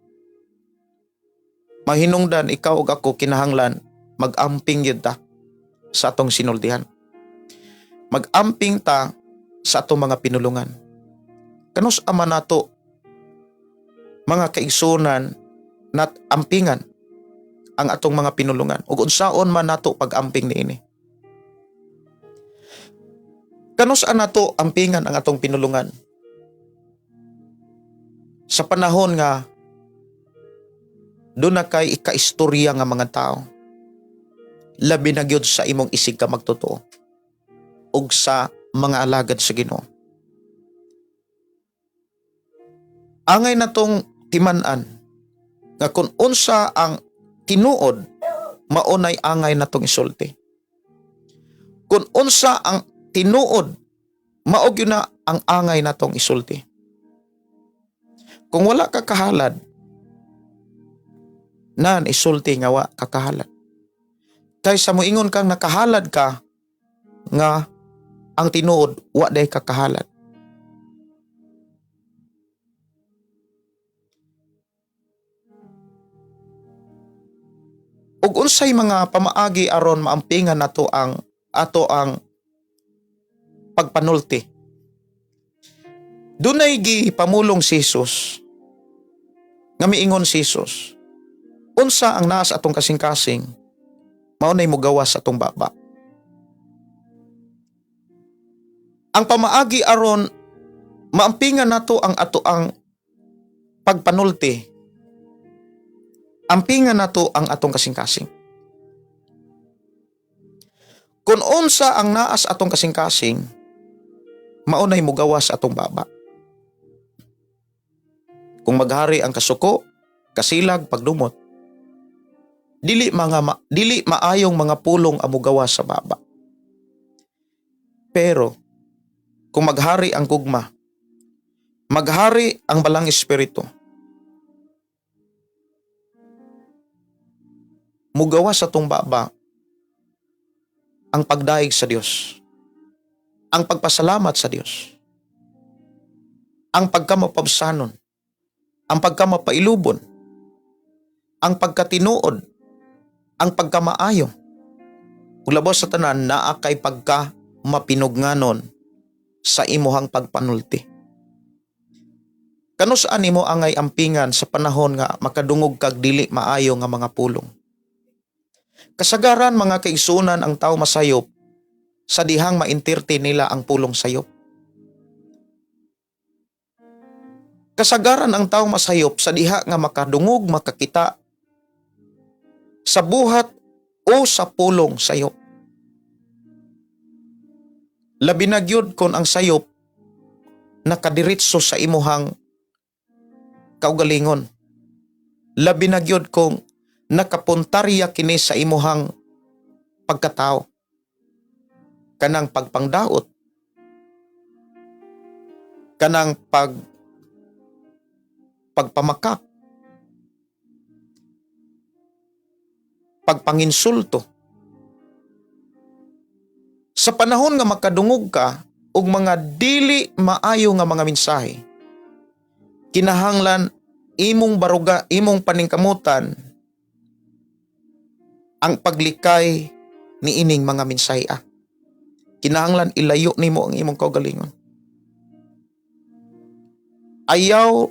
Mahinungdan ikaw ug ako, kinahanglan mag-amping gyud ta sa atong sinultihan. Mag-amping ta sa atong mga pinulungan. Kanus ama nato, mga kaigsunan, nat ampingan ang atong mga pinulungan ug unsaon man nato pag-amping niini? Kanus nato ampingan ang atong pinulungan sa panahon nga duna kay ikaistorya nga mga tao, labi na gyud sa imong isig ka magtotoo ug sa mga alagad sa Ginoo? Angay natong timan-an nga kung unsa ang tinuod, maunay angay natong isulti. Kung unsa ang tinuod, mao gyud na ang angay natong isulti. Kung wala ka kahalad, nan isulti nga wa ka kahalad. Kaysa moingon kang nakahalad ka nga ang tinuod wa day ka kahalad. Ug unsay mga pamaagi aron maampingan nato ang ato ang pagpanulti? Dunay gipamulong si Jesus nga miingon si Jesus, unsa ang naa sa atong kasing-kasing, mao nay mogawas sa atong baba. Ang pamaagi aron maampingan nato ang ato ang pagpanulti, ampingan nato ang atong kasing-kasing. Kung unsa ang naa sa atong kasing-kasing, mao nay mogawas sa atong baba. Kung maghari ang kasuko, kasilag, pagdumot, dili maayong mga pulong ang mogawas sa baba. Pero kung maghari ang gugma, maghari ang Balang Espiritu, mugawas sa atong baba ang pagdaig sa Dios, ang pagpasalamat sa Dios, ang pagkamapabsanon, ang pagkamapailubon, ang pagkatinuod, ang pagkamaayo. Ug labaw sa tanan, naa kay pagka mapinugnanon sa imuhang pagpanulti. Kanus-a nimo angay ampingan sa panahon nga makadungog kag dili maayo nga mga pulong? Kasagaran, mga kaigsunan, ang tao masayop sa dihang ma-entertain nila ang pulong sayop. Kasagaran, ang tao masayop sa diha nga makadungog, makakita sa buhat o sa pulong sayop. Labi na gyud kon ang sayop nakadiretso sa imuhang kaugalingon. Labi na gyud kung nakapuntarya kini sa imuhang pagkatao. Kanang pagpangdaot. Kanang pagpamakak. Pagpanginsulto. Sa panahon nga makadungog ka og mga dili maayo nga mga mensahe, kinahanglan imong baruga, imong paningkamutan ang paglikay niining mga mensahe. Kinahanglan ilayo nimo ang imong kaugalingon. Ayaw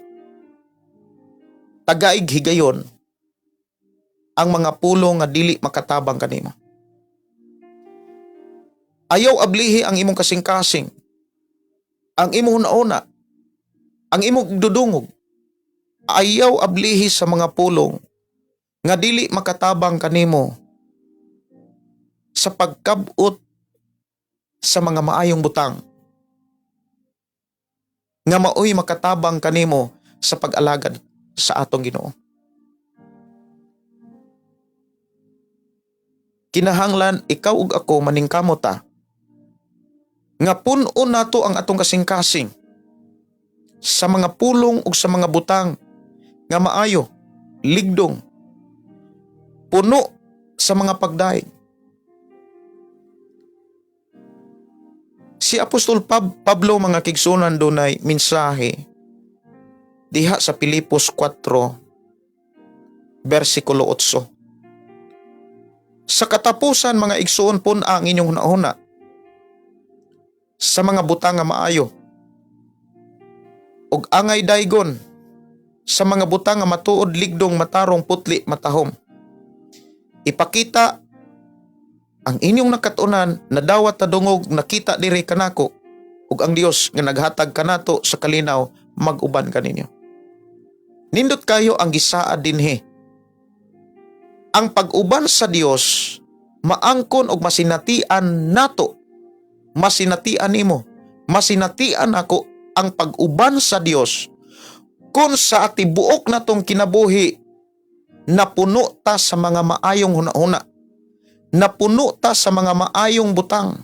tagaig higayon ang mga pulong nga dili makatabang kanimo. Ayaw ablihi ang imong kasing-kasing, ang imong hunauna, ang imong dudungog. Ayaw ablihi sa mga pulong nga dili makatabang kanimo sa pagkabot sa mga maayong butang nga maoy makatabang kanimo sa pag-alagad sa atong Ginoo. Kinahanglan ikaw ug ako maningkamot ta nga pun-on nato ang atong kasing-kasing sa mga pulong ug sa mga butang nga maayo, ligdong, puno sa mga pagdaig. Si Apostol Pablo, mga kaigsuonan, dunay mensahe diha sa Pilipos 4 versikulo 8. "Sa katapusan, mga igsoon, pun-a ang inyong hunahuna sa mga butang nga maayo ug angay daygon, sa mga butang nga matuod, ligdong, matarong, putli, matahom. Ipakita ang inyong nakatunan, nadawat, nadungog, nakita diri kanako, ug ang Dios nga naghatag kanato sa kalinaw mag-uban kaninyo." Nindot kayo ang gisaad dinhi. Ang pag-uban sa Dios maangkon og masinatian nato, masinatian nimo, masinatian ako ang pag-uban sa Dios kung sa tibuok natong kinabuhi napuno ta sa mga maayong hunahuna, napuno ta sa mga maayong butang,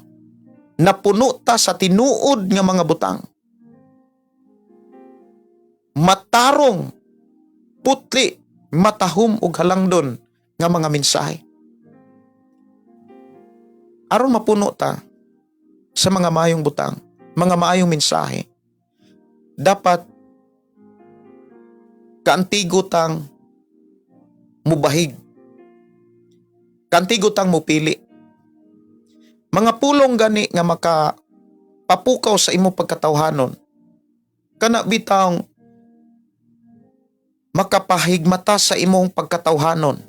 napuno ta sa tinuod nga mga butang. Matarong, putli, matahom ug halangdon nga mga mensahe. Aron mapuno ta sa mga maayong butang, mga maayong mensahe, dapat kaantigo tang mubahig. Kaantigo tang mupili. Mga pulong gani nga maka papukaw sa imo pagkatawhanon. Kana bitawng makapahigmata sa imong pagkatawhanon.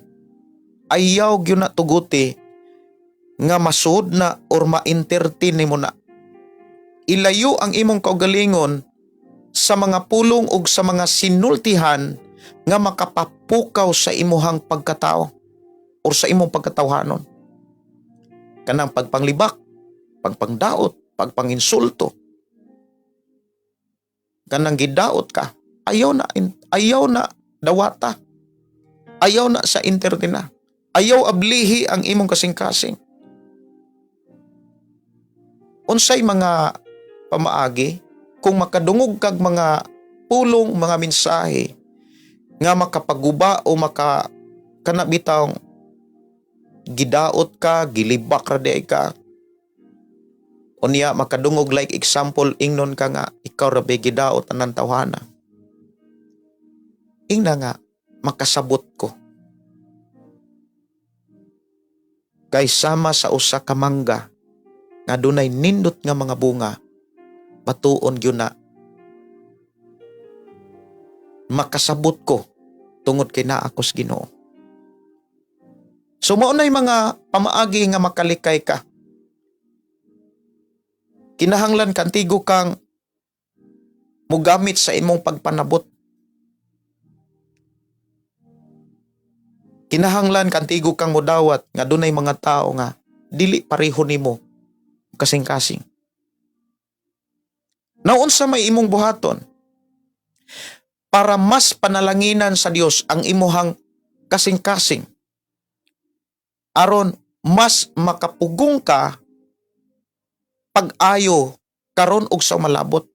Ayaw gyud na tuguti nga masuod na or ma-entertain nimo na. Ilayo ang imong kaugalingon sa mga pulong ug sa mga sinultihan nga makapapukaw sa imuhang pagkatao or sa imong pagkatawhanon. Kanang pagpanglibak, pagpangdaot, pagpanginsulto. Kanang gidaot ka, ayaw na, ayaw na dawata. Ayaw na sa entertain na. Ayaw ablihi ang imong kasing-kasing. Unsay mga pamaagi kung makadungog kag mga pulong, mga mensahe nga makapaguba o maka kana bitawng gidaot ka, gilibak ra diay ka? Unya makadungog, like example, ingnon ka nga ikaw ra bay gidaot tanan tawhana. Ingna nga makasabot ko. Kay sama sa usa ka mangga nga dunay nindot nga mga bunga, batuon gyud na. Makasabot ko tungod kay naa ko sa Ginoo. So mao nay mga pamaagi nga makalikay ka. Kinahanglan kantigo kang mugamit sa imong pagpanabot. Kinahanglan kantigo kang mudawat nga dunay mga tao nga dili pareho nimo kasing-kasing. Naunsa may imong buhaton para mas panalanginan sa Dios ang imuhang kasing-kasing, aron mas makapugong ka pag-ayo karon og sa malabot?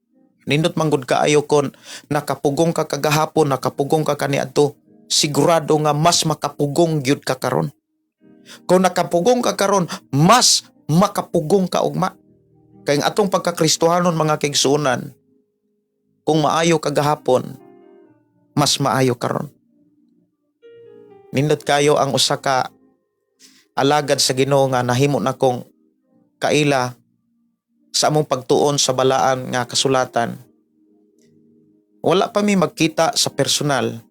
Nindot manggod kaayo kon nakapugong ka kagahapon, nakapugong ka kaniadto, sigurado nga mas makapugong gyud ka karon. Kung nakapugong ka karon, mas makapugong ka ugma. Kay ang atong pagkakristohanon, mga kaigsuonan, kung maayo kagahapon, mas maayo karon. Nindot kayo ang usa ka alagad sa Ginoo nga nahimo na kong kaila sa among pagtuon sa balaan nga kasulatan. Wala pa mi magkita sa personal.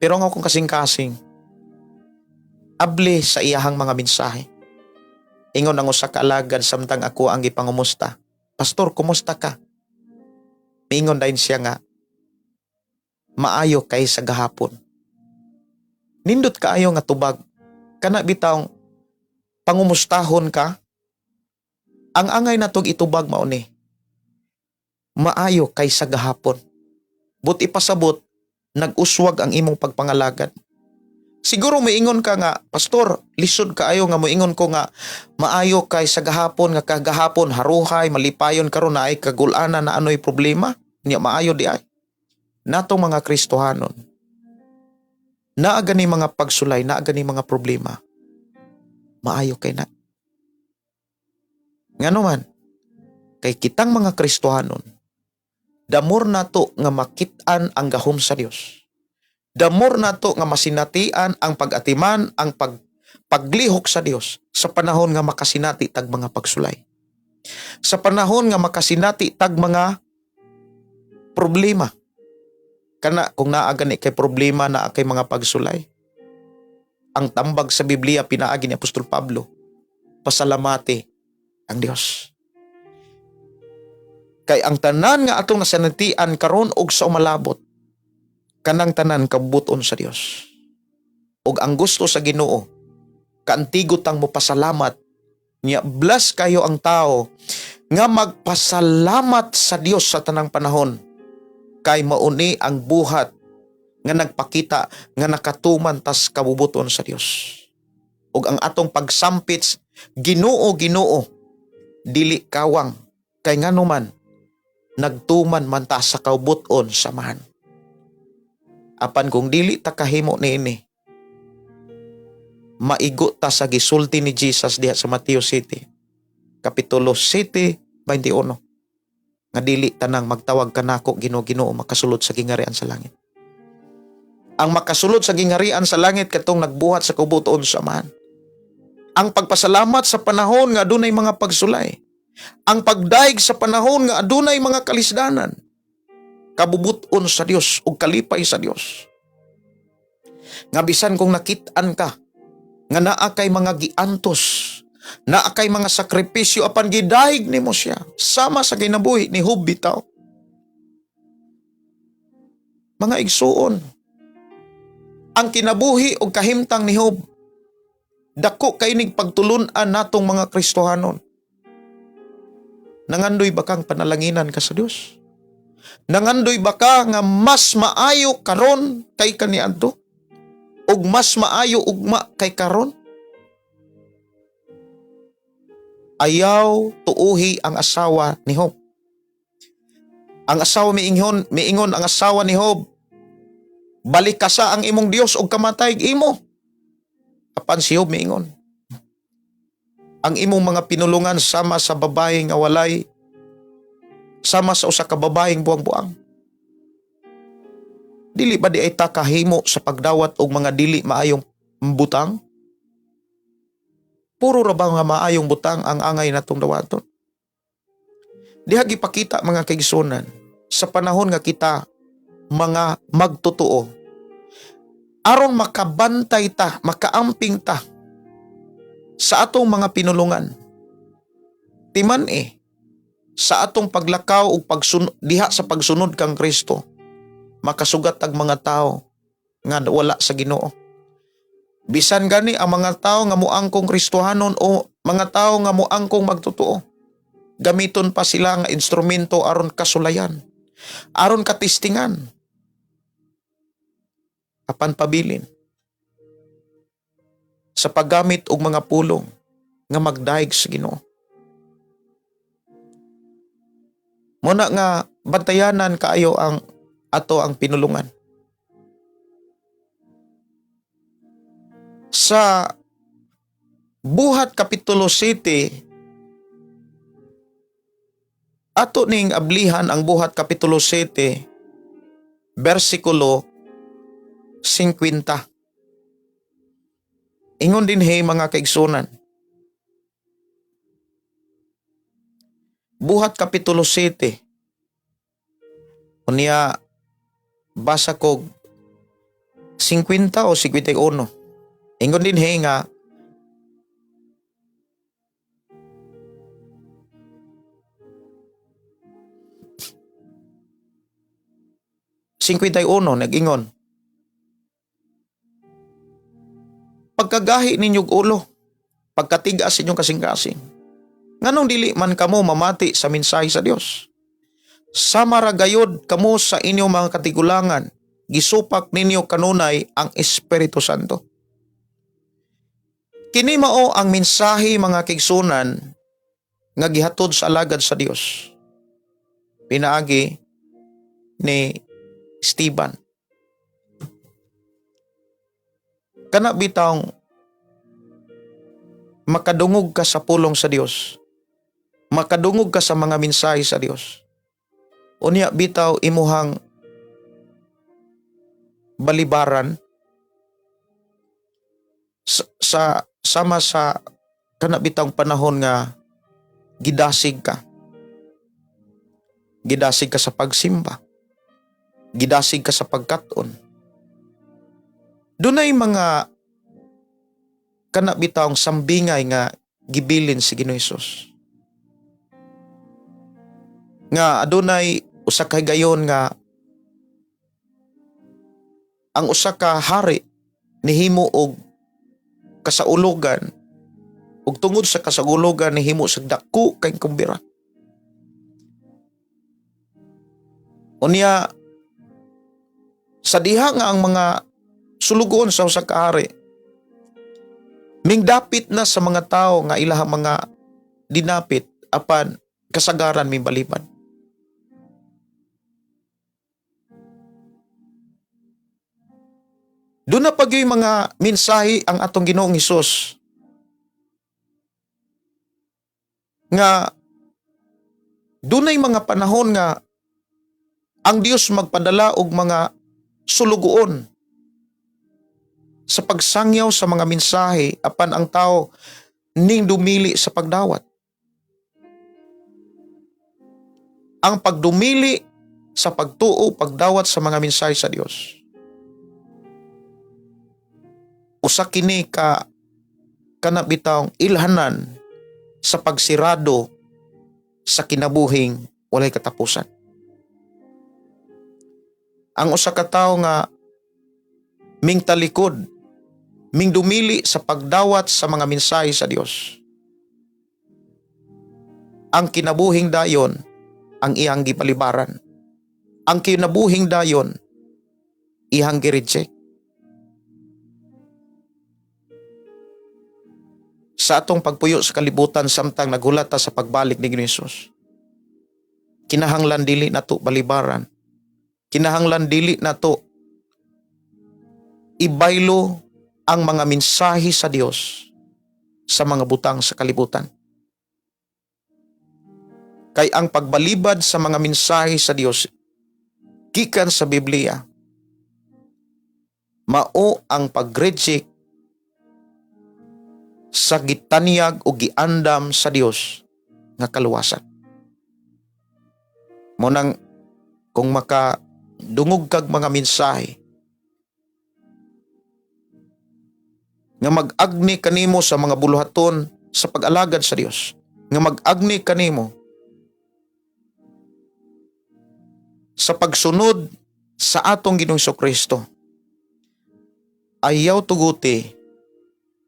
Pero ang akong kasing-kasing, abli sa iyahang mga mensahe. Ingon ang usa ka alagad samtang ako ang gipangumusta, "Pastor, kumusta ka?" Miingon dayon siya nga, "Maayo kay sa gahapon." Nindot kaayo nga tubag. Kana bitawng pangumustahon ka, ang angay natong itubag mao ni, "Maayo kay sa gahapon." But ipasabot, nag-uswag ang imong pagpangalagad. Siguro moingon ka nga, "Pastor, lisod kaayo nga moingon ko nga maayo kay sa gahapon, nga kagahapon haruhay, malipayon, karon naay kagulana na ano'y problema. Nya maayo di ay." Natong mga Kristohanon, naa gani mga pagsulay, naa gani mga problema. Maayo kay na. Ngano man, kay kitang mga Kristohanon, the more nato nga makit-an ang gahom sa Dios. The more nato nga masinatian ang pag-atiman, ang paglihok sa Dios sa panahon nga makasinati tag mga pagsulay. Sa panahon nga makasinati tag mga problema. Kana kung naa gani kay problema, naa kay mga pagsulay, ang tambag sa Biblia pinaagi ni Apostol Pablo, pasalamati ang Dios. Kay ang tanan nga atong nasinatian karon og sa umalabot, kanang tanan kabuton sa Dios. Og ang gusto sa Ginoo, kaantigo tang mopasalamat niya. Bless kayo ang tao nga magpasalamat sa Dios sa tanang panahon, kay mauni ang buhat nga nagpakita nga nakatuman tas kabubuton sa Dios. Ug ang atong pagsampit, "Ginoo, Ginoo," dili kawang, kay nganuman nagtuman man ta sa kaubuton sa Amahan. Apan kung dili ta kahimo niini, maigo ta sa gisulti ni Jesus diha sa Mateo 7, Kapitulo 7:21, nga dili tanang magtawag kanako "Ginoo, Ginoo" makasulod sa gingharian sa langit. Ang makasulod sa gingharian sa langit katong nagbuhat sa kaubuton sa Amahan. Ang pagpasalamat sa panahon nga adunay mga pagsulay. Ang pagdaig sa panahon nga adunay mga kalisdanan. Kabubuton sa Dios ug kalipay sa Dios. Nga bisan kung nakit-an ka nga naa kay mga giantos, naa kay mga sakripisyo, apan gidayeg nimo siya sama sa kinabuhi ni Job bitaw. Mga igsuon, ang kinabuhi og kahimtang ni Job, dako kay nig pagtulun-an natong mga Kristohanon. Nangandoy ba kang panalanginan ka sa Dios? Nangandoy ba ka nga mas maayo karon kay kaniadto? Ug mas maayo ugma kay karon? Ayaw tuuhi ang asawa ni Job. Ang asawa miingon ang asawa ni Job, "Balikasa ang imong Dios og kamatay imo." Apan si Job miingon, "Ang imong mga pinulungan sama sa babae nga walay, sama sa usa ka babaeng buang-buang." Dili ba di ay ta kahimo sa pagdawat og mga dili maayong butang? Puro ra ba nga maayong butang ang angay natong dawaton? Diha gipakita, mga kaigsunan, Sa panahon nga kita mga magtotoo, aron makabantay ta, makaamping ta sa atong mga pinulungan. Timan eh, sa atong paglakaw ug diha sa pagsunod kang Kristo, makasugat ang mga tao nga wala sa Ginoo. Bisan gani ang mga tao nga muangkong Kristohanon o mga tao nga muangkong magtotoo, gamiton pa sila nga instrumento aron kasulayan, aron katistingan, apan pabilin sa paggamit og mga pulong nga magdaig sa Ginoo. Muna nga bantayanan kaayo ang ato ang pinulungan. Sa Buhat Kapitulo 7, ato ning ablihan ang Buhat Kapitulo 7, versikulo 50. Ingon din hey mga kaigsunan. Buhat Kapitulo 7. Unya basa kog 50 o 51. Ingon din hey nga 51 nag-ingon. Pagkagahi ninyog ulo, pagkatigas inyong kasing-kasing. Nganong dili man kamo mamati sa mensahe sa Dios? Sama ra gayod kamo sa inyong mga katigulangan, gisupak ninyo kanunay ang Espiritu Santo. Kini mao ang mensahe mga kaigsunan nga gihatod sa alagad sa Dios. Pinaagi ni Esteban. Kana bitawng makadungog ka sa pulong sa Dios, makadungog ka sa mga mensahe sa Dios. Unya bitaw imuhang balibaran sa sama sa kana bitawng panahon nga gidasig ka. Gidasig ka sa pagsimba. Gidasig ka sa pagkat-on. Dunay mga kana bitawng sambingay nga gibilin si Ginoo Hesus. Nga adunay usa ka higayon nga ang usa ka hari nihimo og kasaulogan ug tungod sa kasaulogan nihimo sa dako kay kumbira. Unya sa diha nga ang mga sulugoon sa usa ka hari mingdapit na sa mga tawo nga ilahang mga dinapit apan kasagaran mimbalibad. Doon na pag yung mga mensahe ang atong Ginoong Hesus nga dunay mga panahon nga ang Dios magpadala og mga sulugoon sa pagsangyaw sa mga mensahe apan ang tao ning dumili sa pagdawat. Ang pagdumili sa pagtuo, pagdawat sa mga mensahe sa Dios. Usa kini ka kana bitawng ilhanan sa pagsirado sa kinabuhing walay katapusan. Ang usa ka tawo nga mingtalikod, mingdumili sa pagdawat sa mga mensahe sa Dios. Ang kinabuhing dayon ang iyang gipalibaran. Ang kinabuhing dayon iyang gi-reject. Sa atong pagpuyo sa kalibutan samtang nagulat ta sa pagbalik ni Ginoong Hesus. Kinahanglan dili nato balibaran. Kinahanglan dili nato ibaylo ang mga mensahe sa Dios sa mga butang sa kalibutan. Kay ang pagbalibad sa mga mensahe sa Dios gikan sa Biblia mao ang pag-reject sa gitanyag o giandam sa Dios nga kaluwasan. Mo nang Kung makadungog kag mga mensahe nga mag-agni kanimo sa mga buluhaton sa pag-alagad sa Dios, nga mag-agni kanimo sa pagsunod sa atong Ginoong Kristo, ayaw tuguti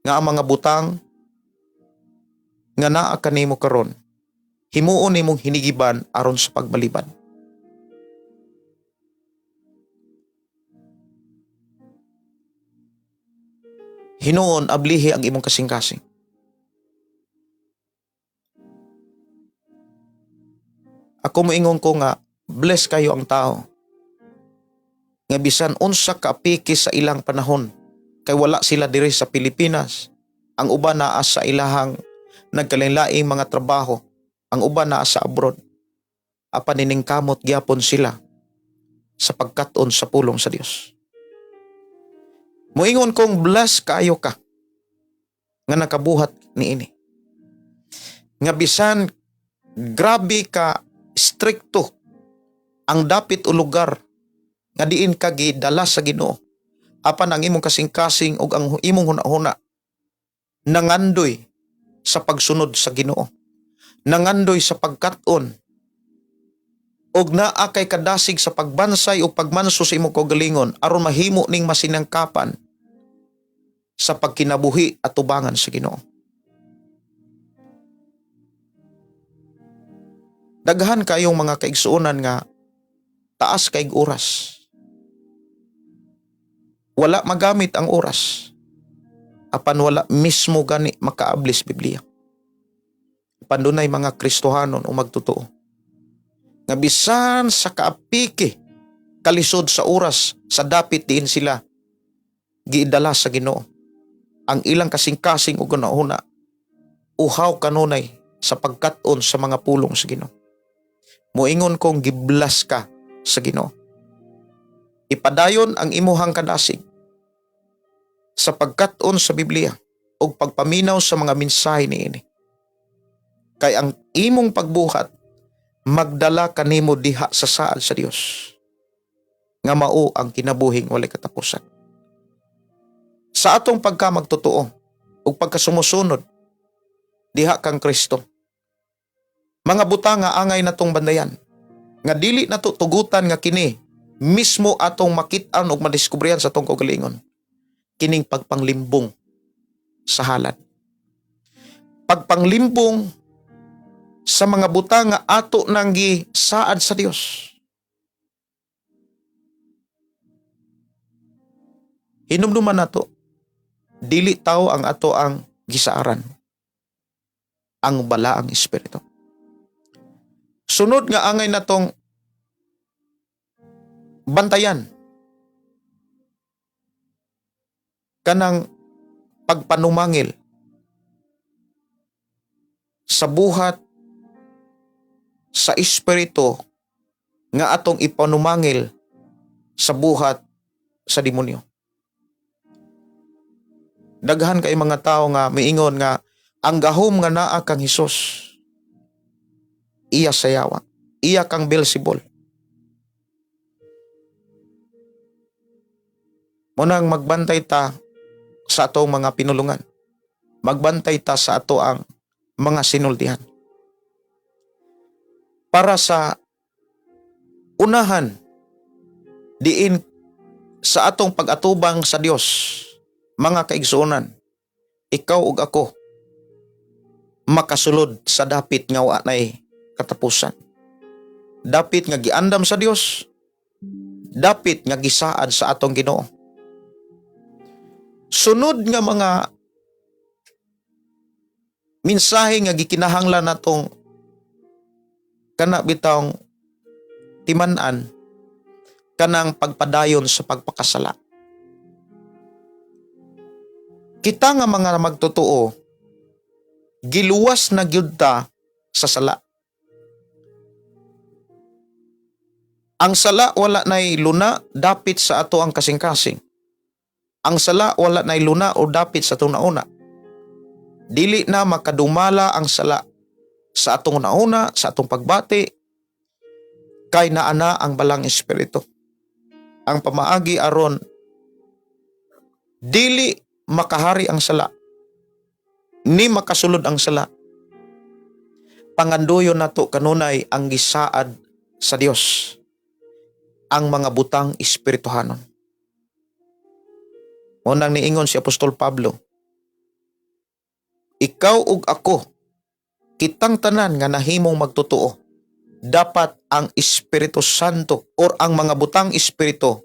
nga ang mga butang nga naa kanimo karon himuon nimong hinigiban aron sa pagbalibad. Hinuon ablihi ang imong kasing-kasing. Ako moingon ko nga bless kayo ang tao nga bisan unsa ka apiki sa ilang panahon kay wala sila diri sa Pilipinas. Ang uban naa sa ilahang nagkalainlaing mga trabaho, ang uban naa sa abroad. Apan niningkamot gyapon sila sa pagkat-on sa pulong sa Dios. Moingon kong bless kaayo ka nga nakabuhat niini. Nga bisan grabe ka strikto ang dapit o lugar nga diin ka gidala sa Ginoo, apan ang imong kasing-kasing ug ang imong hunahuna nangandoy sa pagsunod sa Ginoo, nangandoy sa pagkat-on, ug naa kay kadasig sa pagbansay o pagmanso sa imong kaugalingon aron mahimo ning masinangkapan sa pagkinabuhi at tubangan sa Ginoo. Daghan kayong mga kaigsuonan nga taas kay oras. Wala magamit ang oras, apan wala mismo gani makaablis Biblia. Apan dunay mga Kristohanon o magtotoo nga bisan sa kaapiki kalisod sa oras sa dapit diin sila giidala sa Ginoo, ang ilang kasing-kasing ug hunahuna uhaw kanunay sa pagkat-on sa mga pulong sa Ginoo. Moingon kong giblas ka sa Ginoo. Ipadayon ang imuhang kadasig sa pagkat-on sa Biblia ug pagpaminaw sa mga mensahe niini. Kay ang imong pagbuhat magdala kanimo diha sa saad sa Dios nga mao ang kinabuhing walay katapusan. Sa atong pagkamagtotoo ug pagkasumusunod diha kang Kristo, mga butang nga angay natong bandayan, nga dili nato tugutan nga kini mismo atong makit-an ug madiskubrihan sa atong kaugalingon, kining pagpanglimbong sa halad, pagpanglimbong sa mga butang nga ato nang gisaad sa Dios. Hinumduman nato, dili tao ang ato ang gisaaran, ang balaang espiritu. Sunod nga angay natong bantayan, kanang pagpanumangil sa buhat sa espiritu nga atong ipanumangil sa buhat sa demonyo. Daghan kay mga tao nga miingon nga ang gahom nga naa kang Hesus iya sa yawa, iya kang Beelzebul. Munang magbantay ta sa atong mga pinulungan. Magbantay ta sa ato ang mga sinultihan. Para sa unahan diin sa atong pag-atubang sa Dios, mga kaigsuonan, ikaw ug ako makasulod sa dapit nga wa nay katapusan. Dapit nga giandam sa Dios, dapit nga gisaad sa atong Ginoo. Sunod nga mga mensahe nga gikinahanglan natong kana bitawng timan-an, kanang pagpadayon sa pagpakasala. Kita nga mga magtotoo, giluwas na gyud ta sa sala. Ang sala wala nay luna dapit sa ato ang kasing-kasing. Ang sala wala nay luna o dapit sa atong nauna. Dili na makadumala ang sala sa atong nauna, sa atong pagbati. Kay naana ang Balaang Espiritu. Ang pamaagi aron dili makahari ang sala, ni makasulod ang sala, pangandoyon nato kanunay ang gisaad sa Dios, ang mga butang espirituhanon. Mao nang niingon si Apostol Pablo, ikaw ug ako, kitang tanan nga nahimong magtotoo, dapat ang Espiritu Santo or ang mga butang espiritu,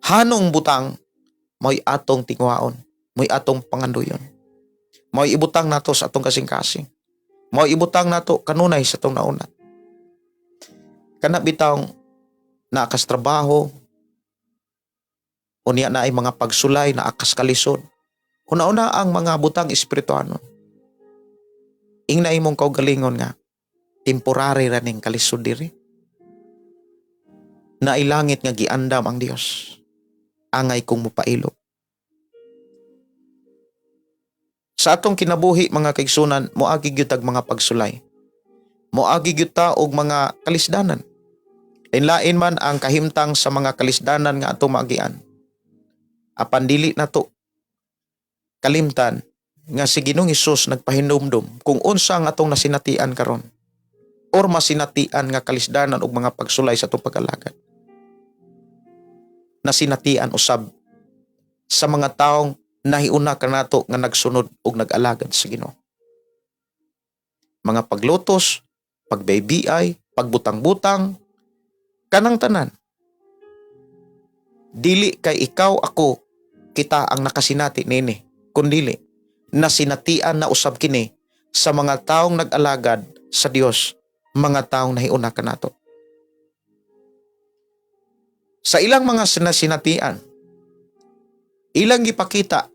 hanong butang, mo'y atong tinguhaon, mo'y atong pangandoyon. Mo'y ibutang nato sa atong kasing-kasing. Mo'y ibutang nato kanunay sa atong naunat. Kana bitawng naa kas trabaho, unya naay mga pagsulay, naa kas kalisod. Una-una ang mga butang espirituanon. Ingna imong kaugalingon nga temporary ra ning kalisod diri. Naay langit nga giandam ang Dios. Angay kong mopailog. Sa atong kinabuhi, mga kaigsunan, moagi gyud tag mga pagsulay. Moagi gyud ta og mga kalisdanan. Lain man ang kahimtang sa mga kalisdanan nga atong maagian. Apan dili nato kalimtan nga si Ginoong Hesus nagpahinumdum kung unsa ang atong nasinatian karon or masinatian nga kalisdanan og mga pagsulay sa atong pag-alagad. Nasinatian usab sa mga taong nahiuna kanato nga nagsunod og nag-alagad sa Ginoo. Mga paglutos, pagbaybiay, pagbutang-butang, kanang tanan. Dili kay ikaw, ako, kita ang nakasinati nini, kundili nasinatian na usab kini sa mga taong nag-alagad sa Dios, mga taong nahiuna kanato. Sa ilang mga sinasinatian, ilang gipakita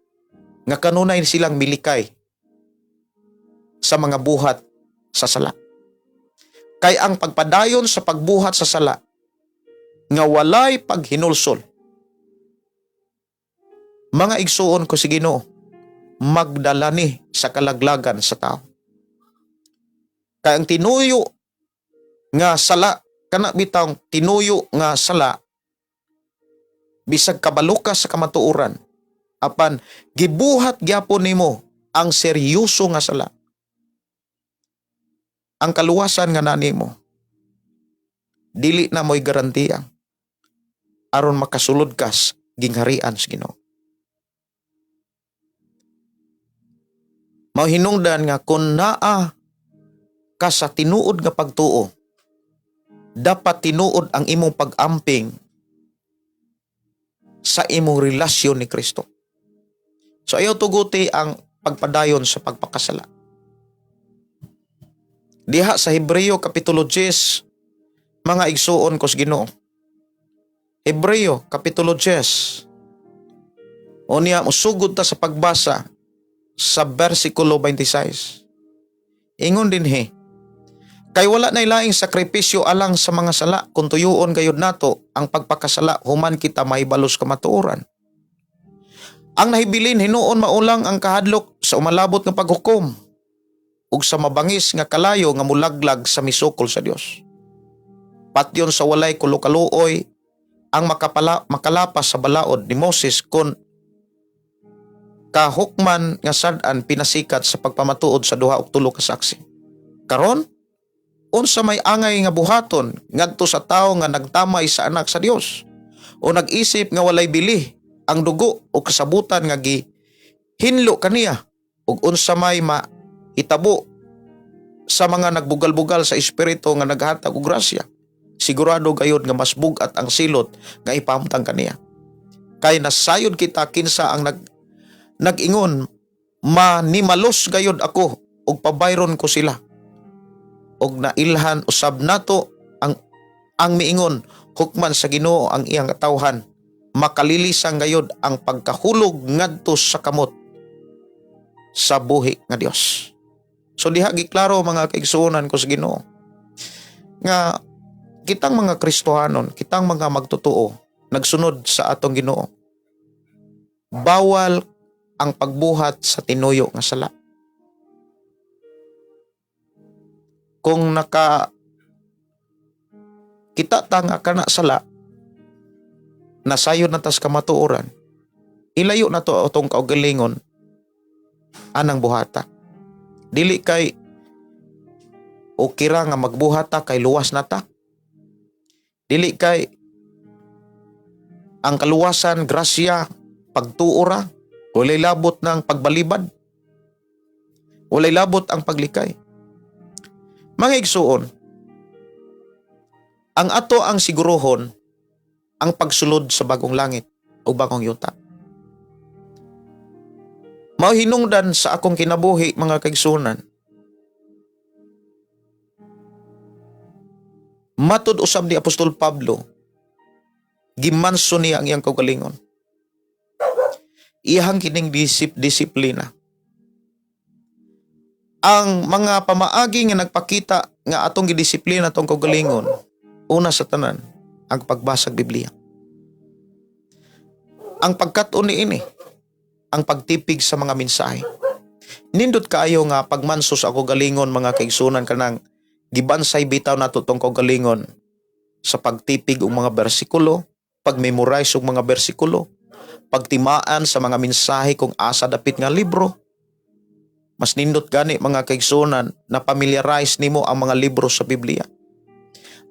nga kanunay silang milikay sa mga buhat sa sala. Kay ang pagpadayon sa pagbuhat sa sala nga walay paghinulsol, mga igsuon ko sa Ginoo, magdala ni sa kalaglagan sa tao. Kay ang tinuyo nga sala, kana bitawng tinuyo nga sala, bisag kabalo ka sa kamatuoran, apan gibuhat gyapon nimo ang seryoso nga sala, ang kaluwasan nga nani mo, dili na mo'y garantiya aron makasulod kas gingharian sa Ginoo. Mao hinungdan nga kung naa ka sa tinuod nga pagtuo, dapat tinuod ang imong pag-amping sa imong relasyon ni Kristo. So ayaw tuguti ang pagpadayon sa pagpakasala. Diha sa Hebreo Kapitulo 10, mga igsuon ko sa Ginoo. Hebreo Kapitulo 10. Unya, musugod ta sa pagbasa sa versikulo 26. Ingon dinhi, "Kay wala na laing sakripisyo alang sa mga sala kung tuyuon gayud nato ang pagpakasala human kita mahibalos kamatuoran. Ang nahibilin hinuon mao lang ang kahadlok sa umalabot nga paghukom ug sa mabangis nga kalayo nga mulaglag sa misukol sa Dios. Patyon sa walay kulokaluoy ang makalapas sa balaod ni Moses kon kahukman nga sad-an pinasikat sa pagpamatuod sa duha og tulo ka saksi. Karon, unsa may angay nga buhaton ngadto sa tawo nga nagtamay sa Anak sa Dios o nag-isip nga walay bili ang dugo o kasabutan nga gihinlo kaniya, ug unsa may mahitabo sa mga nagbugal-bugal sa Espiritu nga naghatag og grasya? Sigurado gayud nga mas bug-at ang silot nga ipahamtang kaniya. Kay nasayod kita kinsa ang nag-ingon, 'Manimalos gayud ako ug pabayron ko sila.' Ug nailhan usab nato ang miingon, 'Hukman sa Ginoo ang iyang katawhan.' Makalilisang gayud ang pagkahulog ngadto sa kamot sa buhi nga Dios." So diha giklaro, mga kaigsuonan ko sa Ginoo, nga kitang mga Kristohanon, kitang mga magtotoo nagsunod sa atong Ginoo, bawal ang pagbuhat sa tinuyo nga sala. Kung naka Kita ta nga kana sala nasayon na tas kamatuoran, ilayo na to atong kaugalingon anang buhata. Dili kay okay ra nga magbuhat ta kay luwas na ta. Dili kay ang kaluwasan, grasya, pagtuo ra, walay labot ng pagbalibad. Walay labot ang paglikay. Mga igsuon, ang ato ang siguruhon ang pagsulod sa bagong langit o bagong yuta. Mao hinungdan sa akong kinabuhi, mga kaigsunan. Matud usab ni Apostol Pablo, gimanso niya ang iyang kaugalingon. Iyahang kining disiplina. Ang mga pamaagi nga nagpakita nga atong gidisiplina atong kaugalingon, una sa tanan, ang pagbasag Biblia. Ang pagkat-on niini, ang pagtipig sa mga mensahe. Nindot kaayo nga pagmanso sa kaugalingon, mga kaigsunan, kanang gibansay bitaw nato tong kaugalingon sa pagtipig og mga bersikulo, pag-memorize og mga bersikulo, pagtimaan sa mga mensahe kung asa dapit nga libro. Mas nindot gani, mga kaigsunan, na familiarize nimo ang mga libro sa Biblia.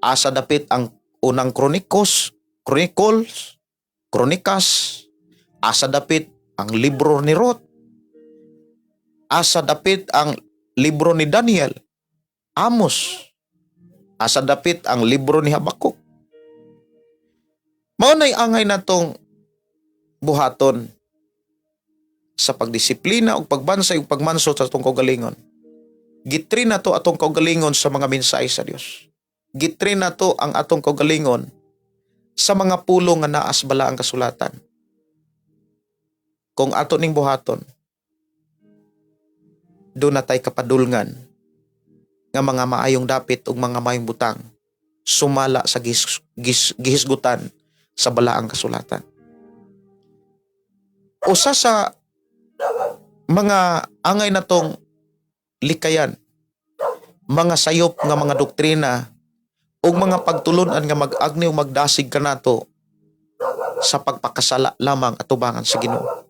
Asa dapit ang unang Chronicles, Chronicles, Kronikas, asa dapit ang libro ni Ruth, asa dapit ang libro ni Daniel, Amos, asa dapit ang libro ni Habakuk. Mao nay angay natong buhaton sa pagdisiplina ug pagbansay ug pagmanso sa atong kaugalingon. Gi-train nato atong kaugalingon sa mga mensahe sa Dios. Gi-train nato ang atong kaugalingon sa mga pulong nga naa sa balaang kasulatan. Kung ato ning buhaton, duna tay kapadulngan nga mga maayong dapit ug mga maayong butang sumala sa gihisgutan sa balaang kasulatan. Usa sa mga angay natong likayan, mga sayop nga mga doktrina ug mga pagtulunan nga mag-agni ug magdasig kanato sa pagpakasala lamang atubangan sa Ginoo.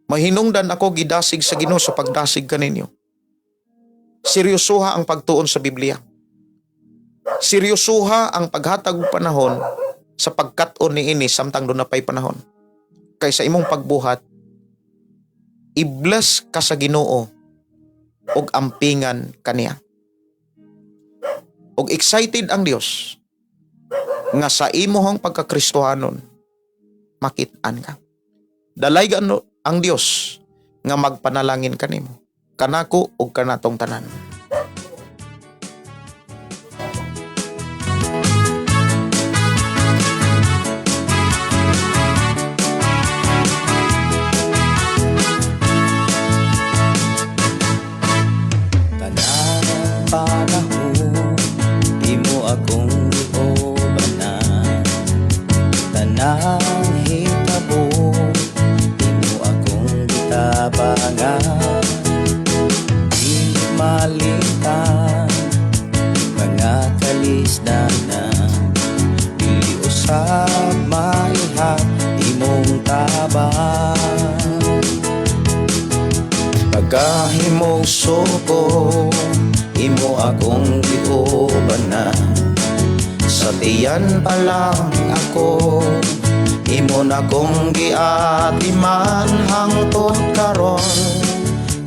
Mahinungdan ako gidasig sa Ginoo sa pagdasig kaninyo. Seryosoha ang pagtuon sa Biblia. Seryosoha ang paghatag og panahon sa pagkat-on niini samtang duna pay panahon. Kay sa imong pagbuhat, i-bless ka sa Ginoo ug ampingan kaniya. Ug excited ang Dios nga sa imuhang pagkakristohanon makit-an ka. Dalaygan ang Dios nga magpanalangin kanimo, kanako ug kanatong tanan. Tanang panahon imo akong giubanan, tanang hitabo imo akong gitabangan. Di malimtan mga kalisdanan, dili usab maihap imong tabang. Pagkahimong suko, imo akong giubanan. Sa tiyan pa lang ako, imo na kong giatiman. Hangtod karon,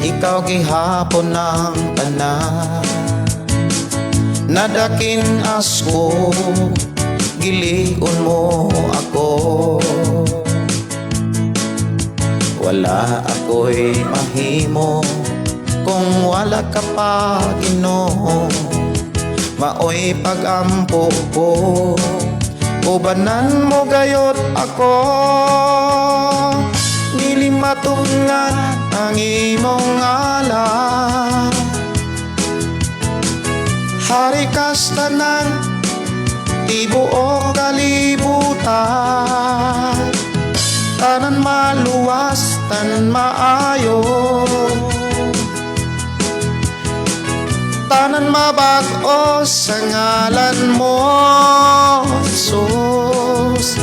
ikaw gihapon ang tanan. Nadakin asko, giligon mo ako. Wala ako'y mahimo kung wala ka pa, Ginoo. Maoy pag-ampo ko, ubanan mo gayot ako. Dili matungan ang imong ngalan. Hari kas tanan, tibuok kalibutan. Tanan maluwas, tanan maayo. Tanan Tanan mabag-o sa ngalan mo, Jesus.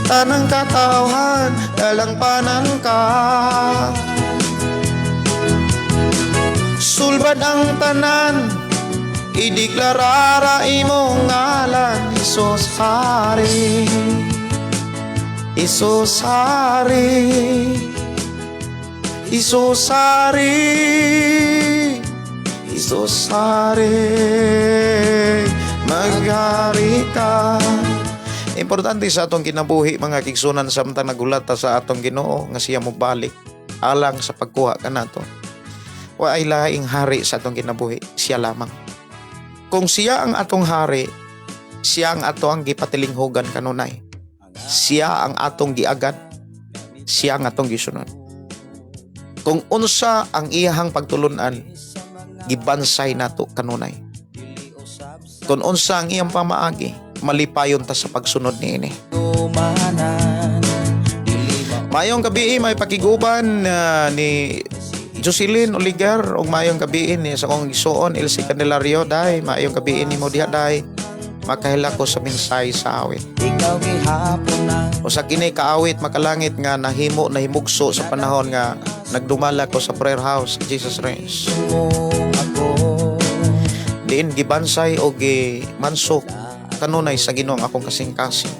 Tanang katawhan, dalangpanan ka. Sulbad ang tanan, ideklarara imong ngalan, Hesus Hari. Hesus Hari. Hesus Hari. Hesus Hari. Maghari ka. Importante sa atong kinabuhi, mga kaigsuonan, samtang nagulat ta sa atong Ginoo nga siya mobalik alang sa pagkuha kanato. Wa ay laing hari sa atong kinabuhi, siya lamang. Kung siya ang atong hari, siya ang ato ang gipatilinghogan kanunay. Siya ang atong giagad, siya ang atong gisunod. Kung unsa ang iyahang pagtulunan, gibansay nato kanunay. Kung unsa ang iyang pamaagi, malipayon ta sa pagsunod niini. Maayong gabii, may pakiguban ni Jocelyn Oligar ug maayong gabii ni sa akong igsuon Elsie Candelario. Day, maayong gabii nimo diha, day. Makahila ko sa mensahe sa awit. Ikaw gihapon na. Usa kini kaawit makalangit nga nahimo nahimugso sa panahon nga nagdumala ko sa prayer house Jesus Reigns. Mo ako. Diin gibansay o gimansok kanunay sa Ginoo ang akong kasing-kasing.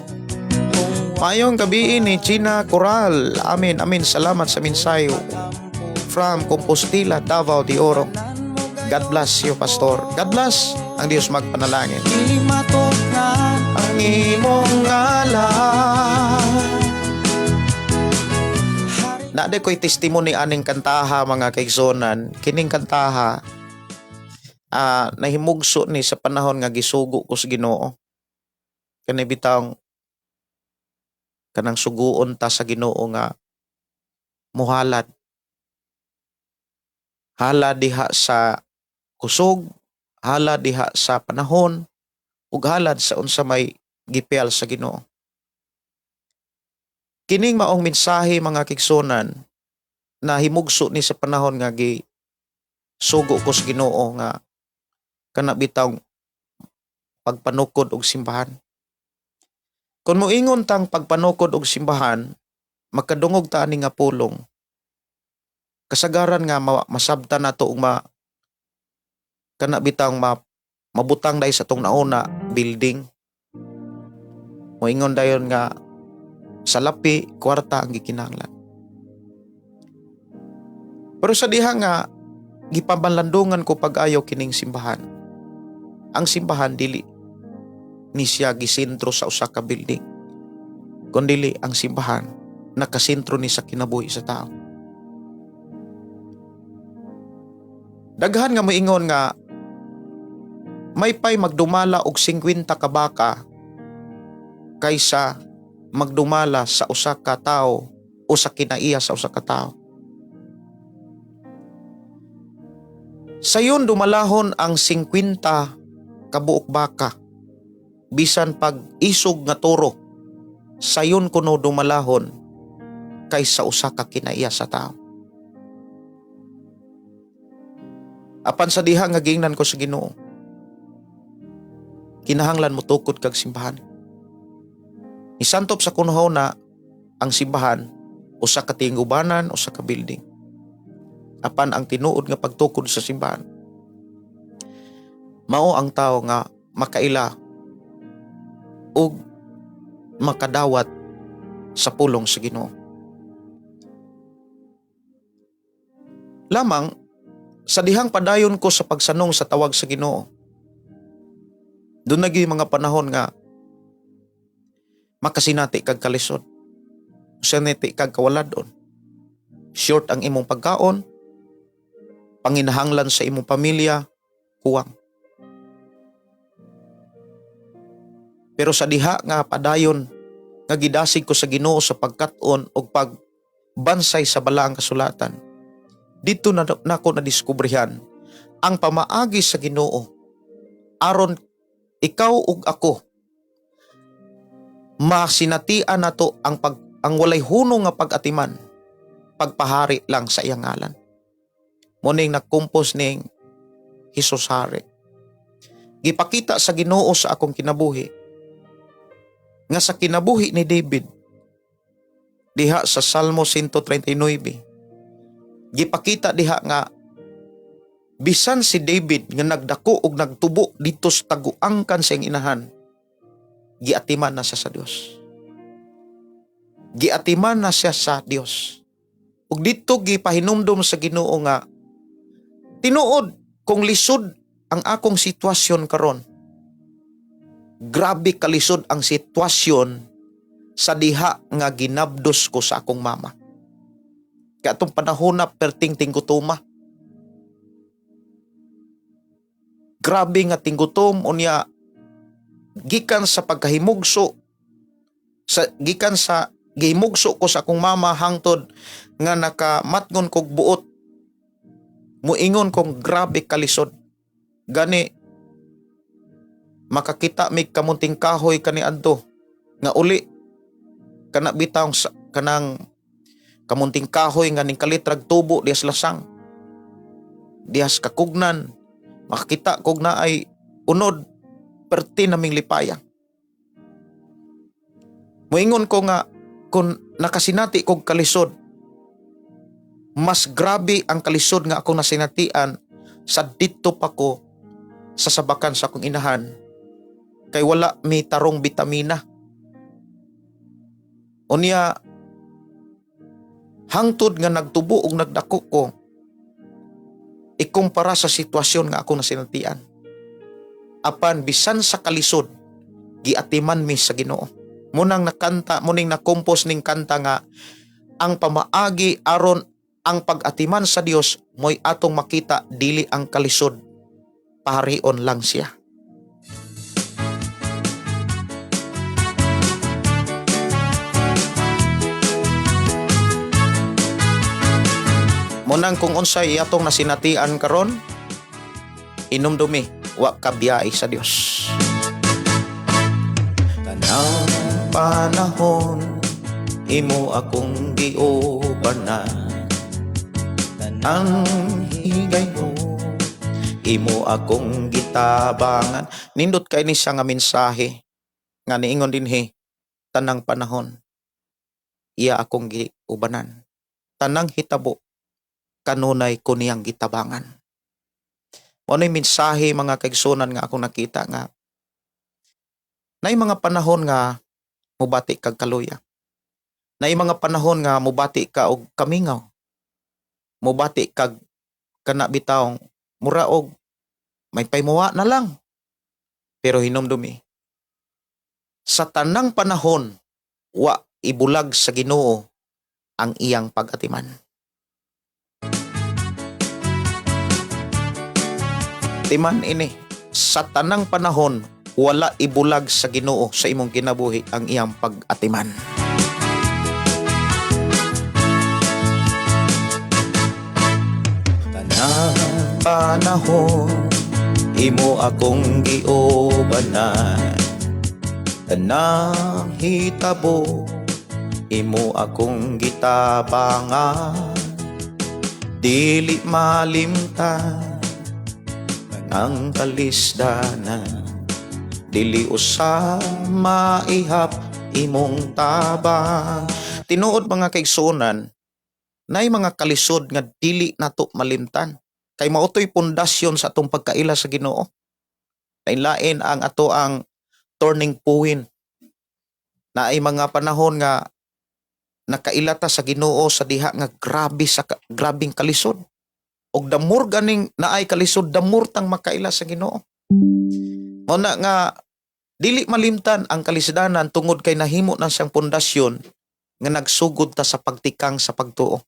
Maayong gabii ni China Coral. Amin, amin. Salamat sa mensahe from Compostela, Davao de Oro. God bless you, Pastor. God bless. Ang Diyos magpanalangin. Dili matukngan ang imong ngalan. Naa diay ko'y testimony aning kantaha, mga kaigsuonan. Kining kantaha nahimugso ni sa panahon nga gisugo ko sa Ginoo. Kani bitawng kanang suguon ta sa Ginoo nga muhalad. Hala diha sa kusog, hala diha sa panahon, ug halad sa unsa may gipiyal sa Ginoo. Kining maong mensahe, mga kaigsuonan, na himugso ni sa panahon nga gi sugo ko sa Ginoo nga kana bitawng pagpanukod og simbahan. Kung moingon tang pagpanukod og simbahan, makadungog ta ani nga pulong. Kasagaran nga masabtan nato ug ma kana bitawng mabutang dai sa atong nauna building. Moingon dayon nga salapi, kwarta ang gikinahanglan. Pero sa diha nga gipabalandungan ko pag-ayo kining simbahan. Ang simbahan dili ni siya gisentro sa usa ka building. Kundili ang simbahan nakasentro ni sa kinabuhi sa tao. Daghan nga moingon nga may pay magdumala og 50 ka baka kaysa magdumala sa usa ka tawo o sa kinaiya sa usa ka tawo. Sayon dumalahon ang 50 kabuok baka bisan pag isog nga toro, sayon kuno dumalahon kaysa usa ka kinaiya sa tao. Apan sa diha nga giingnan ko sa Ginoo, kinahanglan mo tukod kag simbahan. Isantop sa kunhaw na ang simbahan usa ka tingubanan, usa ka building. Apan ang tinuod nga pagtukod sa simbahan, mao ang tao nga makaila ug makadawat sa pulong sa Ginoo. Lamang sa dihang padayon ko sa pagsanong sa tawag sa Ginoo, doon naging mga panahon nga makasinati kag kalisod, sinati kag kawaladon, short ang imong pagkaon, panginahanglan sa imong pamilya, kuwang. Pero sa diha nga padayon nga gidasig ko sa Ginoo sa pagkat-on og pagbansay sa balaang kasulatan, dito na nako nadiskubrihan ang pamaagi sa Ginoo aron ikaw ug ako masinatian nato ang walay hunong nga pag-atiman, pagpahari lang sa iyang ngalan. Muning nagkumpos ning Hesus Hari. Gipakita sa Ginoo sa akong kinabuhi nga sa kinabuhi ni David diha sa Salmo 139, gipakita diha nga bisan si David nga nagdako og nagtubo didto sa taguangkan sa iyang inahan, giatiman na siya sa Dios. Giatiman na siya sa Dios. Ug didto gipahinumdom sa Ginoo nga tinuod kung lisod ang akong sitwasyon karon, grabe kalisod ang sitwasyon sa diha nga ginabdos ko sa akong mama. Kaya atong panahon na perting tinggutoma. Grabe nga tinggutom, unya gikan sa pagkahimugso sa gikan sa gihimugso ko sa akong mama hangtod nga nakamatngon kog buot, muingon kong grabe kalisod. Gani makakita mig kamunting kahoy kaniadto nga uli kana bitawng sa, kanang kamunting kahoy nga ning kalitrag tubo dihas lasang, dihas kakugnan, makakita kog na ay unod, perti naming lipaya. Moingon ko nga kung nakasinati kog kalisod, mas grabe ang kalisod nga akong nasinatian sa didto pa ko sa sabakan sa akong inahan kay wala mi tarong bitamina. Unya hangtod nga nagtubo og nagdako ko, ikumpara sa sitwasyon nga ako nasinatian. Apan bisan sa kalisod, giatiman mi sa Ginoo. Munang nakanta, muning nakompos ning kanta nga ang pamaagi aron ang pag-atiman sa Dios mo'y atong makita dili ang kalisod, paharion lang siya. Munang kung unsay atong nasinatian karon, inumdumi, wa kabiyai sa Dios. Tanang panahon imo akong giubanan, tanang higayon imo akong gitabangan. Nindot kay ni siya nga mensahe nga niingon dinhi, tanang panahon iya akong giubanan, tanang hitabo kanunay ko niyang gitabangan. Mao nay mensahe, mga kaigsunan, nga akong nakita nga nay mga panahon nga mubati kag kaluya. Nay mga panahon nga mubati ka og kamingaw. Mubati kag kana bitawng mura og may paymuwa na lang. Pero hinumdumi, sa tanang panahon wa ibulag sa Ginoo ang iyang pag-atiman. Timan ini, sa tanang panahon wala ibulag sa Ginoo sa imong kinabuhi ang iyang pag-atiman. Tanang panahon imo akong giubanan, tanang hitabo imo akong gitabangan, dili malimtan ang kalisdanan, dili usa maihap imong tabang. Tinuod, mga kaigsuonan, nay mga kalisod nga dili nato malimtan kay mao to'y pundasyon sa atong pagkaila sa Ginoo. Lain-lain ang ato ang turning point. Naay mga panahon nga nakaila ta sa Ginoo sa diha nga grabe sa grabing kalisod. Og the more ganing naay kalisod, the more tang makaila sa Ginoo. Mao na nga dili malimtan ang kalisdanan tungod kay nahimo na siyang pundasyon nga nagsugod ta sa pagtikang sa pagtuo.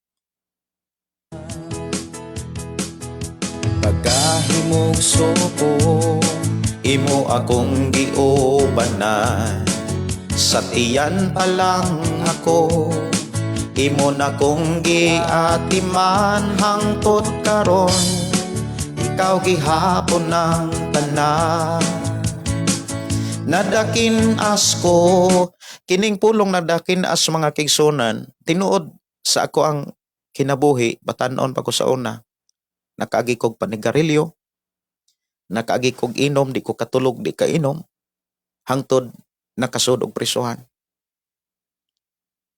Pagkahimugso ko, imo akong giubanan. Sa tiyan pa lang ako, imo na kong giatiman hangtod karon. Ikaw gihapon ng tanan. Nadakin as ko, kining pulong nadakin as, mga kaigsuonan, tinuod sa ako ang kinabuhi, batanon pa ko sa una, nakaagi kog panigarilyo. Nakaagi kog inom, di ko katulog, di ka inom. Hangtod nakasud og prisuhan.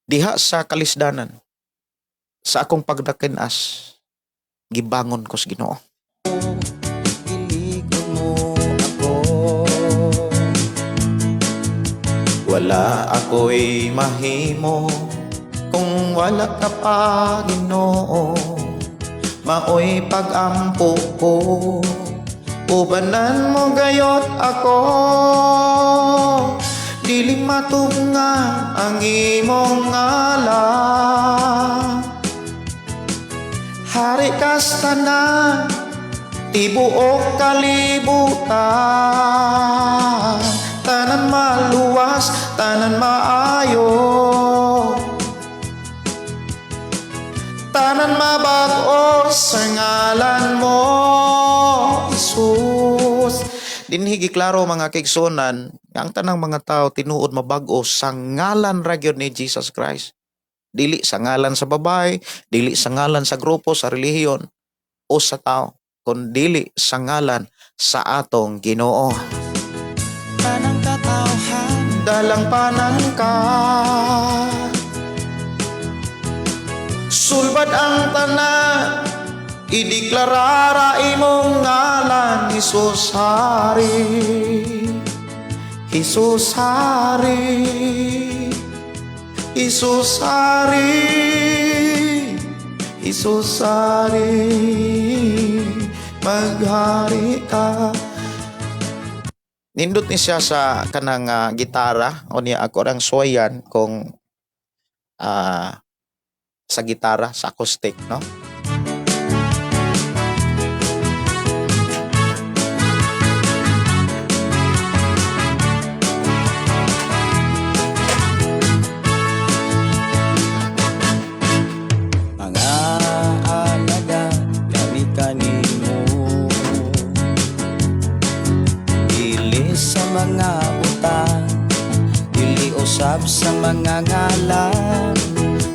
Diha sa kalisdanan, sa akong pagdakinas, gibangon ko sa Ginoo. Iligon mo ako. Wala ako'y mahimo kung wala ka pa, Ginoo. Maoy pag-ampo ko, ubanan mo gayot ako. Dili matunga ang imong ngalan. Hari kas tanan, tibuok kalibutan. Tanan maluwas, tanan maayo, tanan mabag-o sa ngalan mo, Jesus. Dinhi giklaro, mga kaigsuonan, nga ang tanang mga tao tinuod mabag-o sa ngalan ra gyud ni Jesus Christ. Dili sa ngalan sa babae, dili sa ngalan sa grupo, sa relihiyon o sa tao, kun dili sa ngalan sa atong Ginoo. Tanang katawhan. Dalang panangka, sulbad ang tanan, ideklarara imong ngalan. Jesus Hari, Jesus Hari, Jesus Hari, Jesus Hari, maghari ka. Nindot ni siya sa kanang gitara o niya ako rang suwayan kung sa gitara sa acoustic, no? Mga alaga kami kanimo, dili sa mga butang, dili usab sa mga ngalan.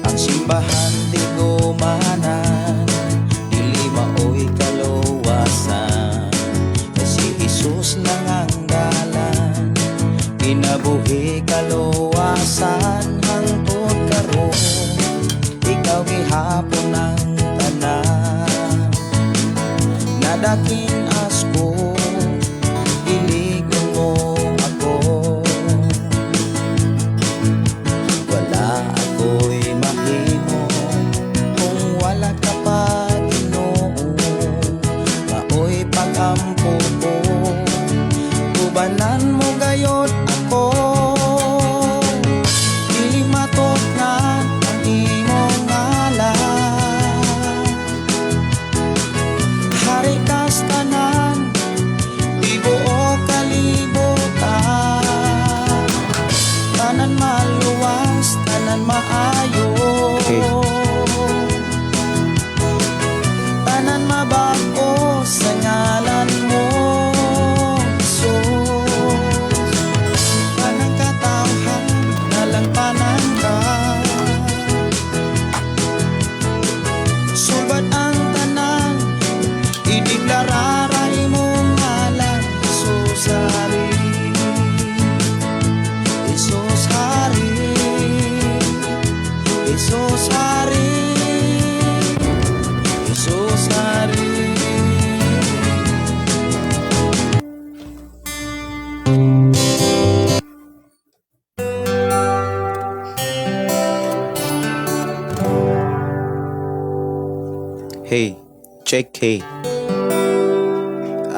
Ang simbahan tigumanan, dili maoy kaluwasan. Kay si Jesus lang ang dalan, kinabuhi, kaluwasan. Hangtod karon ikaw gihapon ang tanan. Nadakin asko, iligon mo ako. Wala ako'y mahimo kung wala ka pa, Ginoo. Maoy pag-ampo ko, ubanan mo gayod ako. Dili matugna ang imong ngalan. Hari kas tanan, tibuok kalibutan. Tanan maluwas, tanan maayo, tanan mabag-o sa ngalan mo, Jesus. Tanang katawhan, dalang panangka, sulbad ang tanan, ideklarara imong ngalan. Jesus Hari, Jesus Hari, Jesus Hari, Jesus Hari. Hey, check, hey.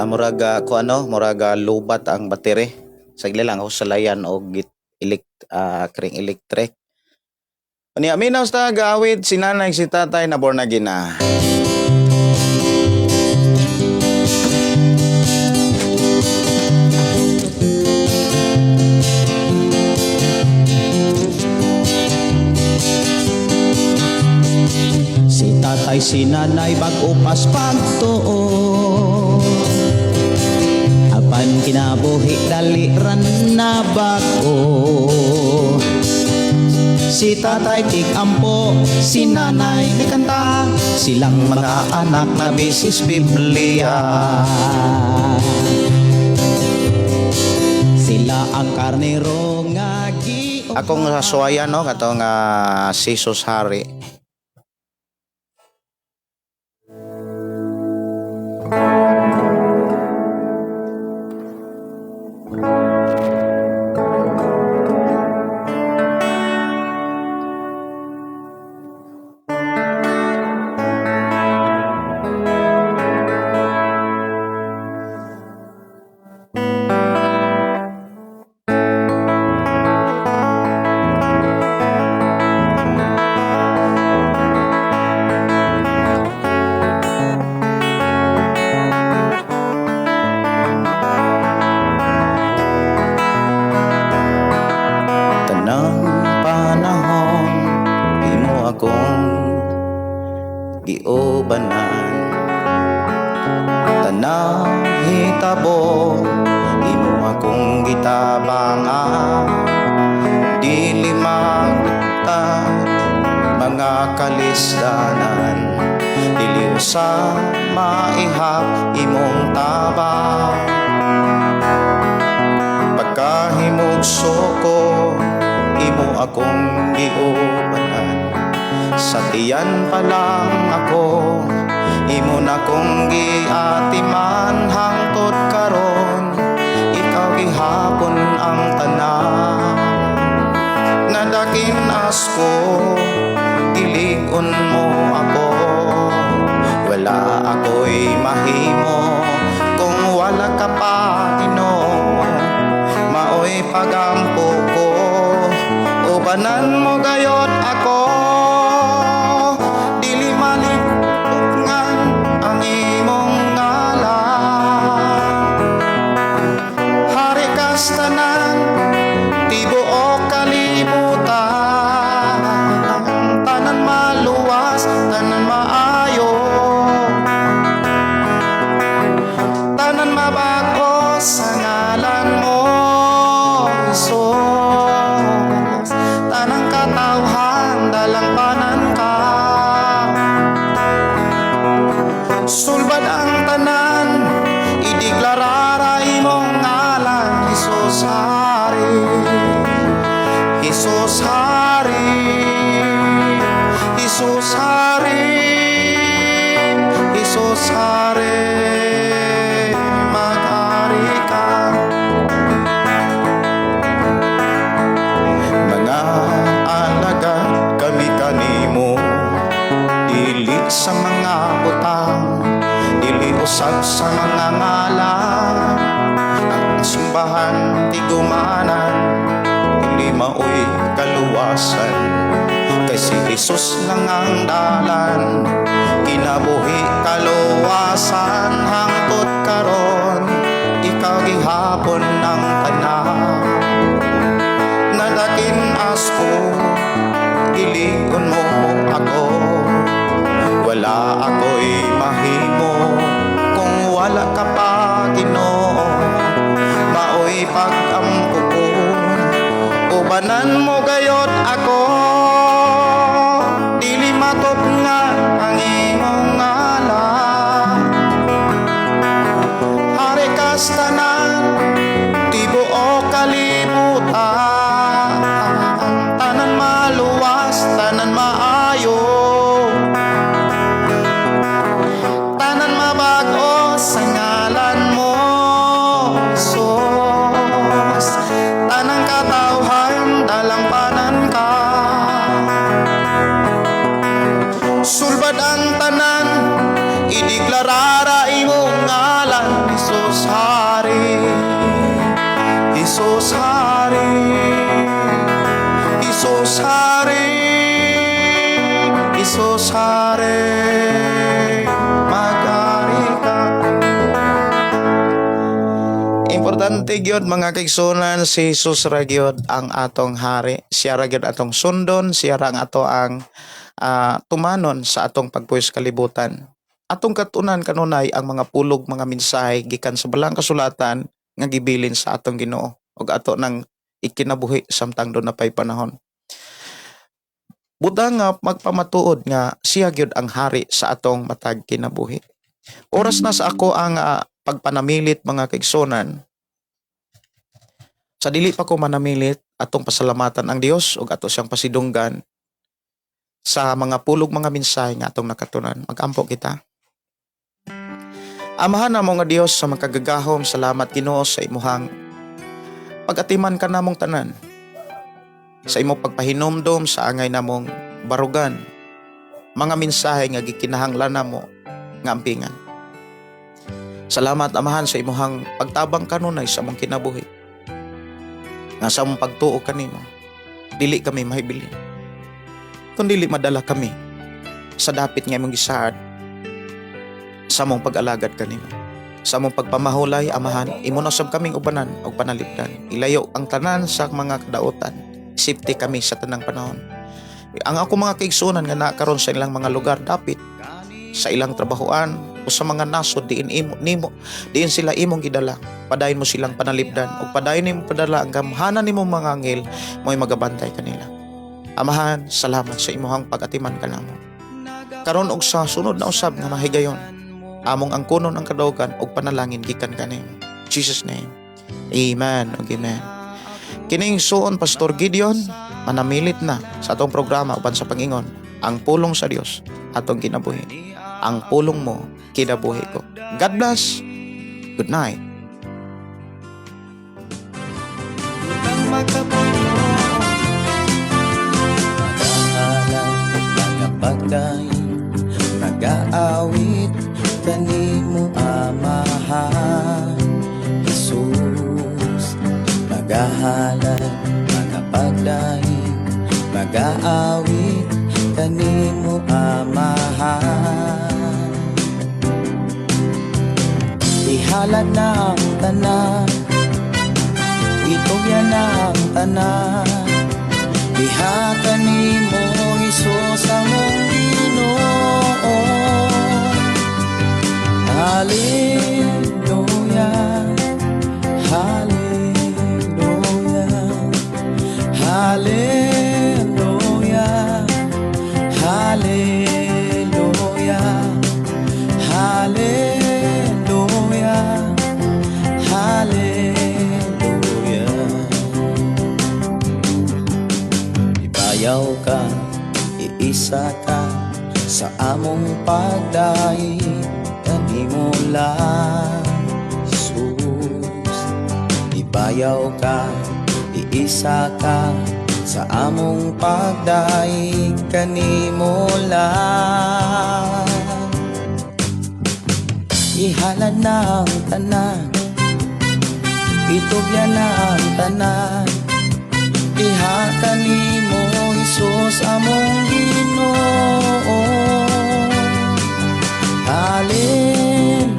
Muraga ko ano, muraga lubat ang battery. Sagli lang ako salayan og git elect kring electric. Unya minaw sa gawid si nanay, si tatay na born again na. Si tatay, si nanay, bag-o pas pagtuo, apan kinabuhi dali ran na bag-o. Si tatay tig-ampo, si nanay ni kanta. Silang mga anak na bisis Biblia. Sila ang karnero nga gi Akong suwayan, no, katong si Jesus Hari. Tanang panahon imo akong giubanan, tanang hitabo imo akong gitabangan, dili magta mga kalisdanan, dili usa maihap imong tabang. Pagkahimugso ko, imo akong giubanan. Sa tiyan pa lang ako, imo na kong giatiman. Hangtod karon, ikaw gihapon ang tanan. Nadakin asko, gilig-on mo ako. Wala ako'y mahimo kung wala ka pa, Ginoo. Maoy pagampo ko, ubanan mo gayot ako. Dili malikupngan ang imong ngalan. Hari kas tanan, tibuok kalibutan. Tanan maluwas, tanan maayo, tanan mabag-o sa ngalan mo, Jesus. Tanang katawhan, dalangpanan ka. Sulbad ang tanan, ideklarara imong ngalan, Jesus Hari, Jesus Hari, Jesus Hari, Jesus Hari, maghari ka. Mga alagad kami kanimo, dili sa mga butang, dili usab sa mga ngalan. Ang simbahan tigumanan, dili maoy kaluwasan, kay si Jesus lang ang dalan, kinabuhi, kaluwasan. Hangtod karon, ikaw gihapon ang tanan. Nadakin asko, giligon mo ako. Wala ako'y mahimo kung wala ka pa, Ginoo. Maoy pag-ampo ko, ubanan mo gayot ako. Dili matupngan ang imong ngalan. Hari kas tanan, tibuok kalibutan. Tanan maluwas, tanan maayo, tanan mabag-o sa ngalan mo, Jesus. Tanang katawhan, dalangpanan ka. Sulbad ang tanan, ideklarara imong ngalan, Jesus Hari, Jesus Hari, Jesus Hari, Jesus Hari, maghari ka. Importante gyud, mga kaigsuonan, si Jesus ra gyud ang atong hari. Siya ra gyud atong sundon, siya ra ang ato ang tumanon sa atong pagbuhis kalibutan. Atong katunan kanunay ang mga pulog, mga mensahe gikan sa balang kasulatan nga gibilin sa atong Ginoo ug ato nang ikinabuhi samtang duna pay panahon. Butang nga magpamatuod nga siya gyud ang hari sa atong matag kinabuhi. Oras na sa ako ang pagpanamilit, mga kaigsuonan. Sa dili pa ko manamilit, atong pasalamatan ang Dios ug ato siyang pasidunggan sa mga pulog, mga mensahe nga atong nakatunan. Magampo kita. Amahan namo nga Dios sa makagagahom, salamat, Ginoo, sa imuhang pag-atiman kanamong tanan. Sa imong pagpahinumdom sa angay namong barugan, mga mensahe nga gikinahanglan namo nga ampingan. Salamat, Amahan, sa imuhang pagtabang kanunay sa among kinabuhi. Nga sa among pagtuo kanimo, dili kami mahibilin. Kung dili madala kami sa dapit nga imong gisaad sa among pag-alagad kanimo. Sa among pagpamahulay, Amahan, imo na sab kaming ubanan og panalipdan. Ilayo ang tanan sa mga kadautan. Safety kami sa tanang panahon. Ang ako mga kaigsunan nga nakaron sa ilang mga lugar dapit sa ilang trabahoan o sa mga nasod diin imo nimo diin sila imong gidala, padayon mo silang panalipdan ug padayon nimo padala ang gamhanan nimo mga anghel mo'y magabantay kanila. Amahan, salamat sa imuhang pag-atiman kanamo karon ug sa sunod na usab nga mahigayon. Among angkunon ang kadaugan ug panalangin gikan kanimo. Jesus name. Amen ug amen. Kining suon Pastor Gideon, manamilit na sa atong programa uban sa pangingon, ang pulong sa Dios atong kinabuhi. Ang pulong mo, kinabuhi ko. God bless. Good night. Ang makapuyo. Nagahalad, nagapagdaig, nagaawit kanimo, Amahan Jesus. Magahalad, magapagdaig, magaawit kanimo, Amahan. Ihalad na ang tanan, itugyan na ang tanan diha kanimo, Hesus among Ginoo. Hallelujah, Hallelujah, Hallelujah, Hallelujah, Hallelujah, Hallelujah. Ibayaw ka, iisa ka sa among pagdaig kanimo lang, Jesus. Ibayaw ka, iisa ka sa among pagdaig kanimo lang. Ihalad na ang tanan, itugyan na ang tanan diha kanimo, Hesus among Ginoo. Hallelujah,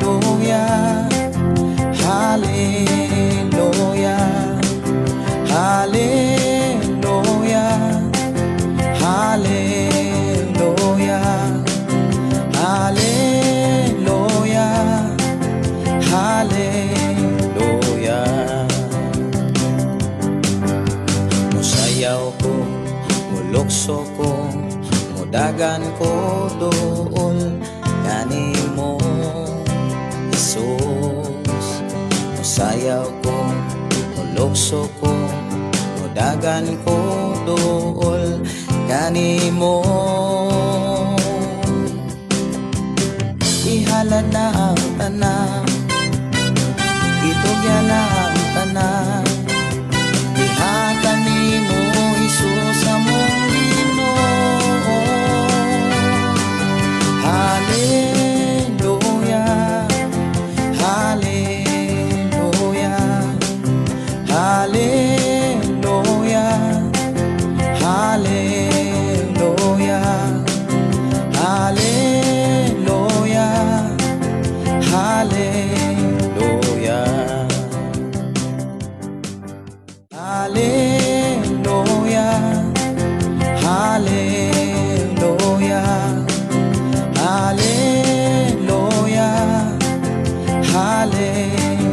Hallelujah, Hallelujah, Hallelujah, Hallelujah, Hallelujah. Musayaw ko, mulukso ko, mudagan ko duol kanimo, Jesus. Musayaw ko, mulukso ko, mudagan ko duol kanimo. Ihalad na ang tanan, itugyan na ang tanan diha kanimo, Hesus among Ginoo. Hallelujah, Hallelujah, Hallelujah, Hallelujah, Hallelujah, Hallelujah, Hallelujah, Hallelujah, Hallelujah, Hallelujah.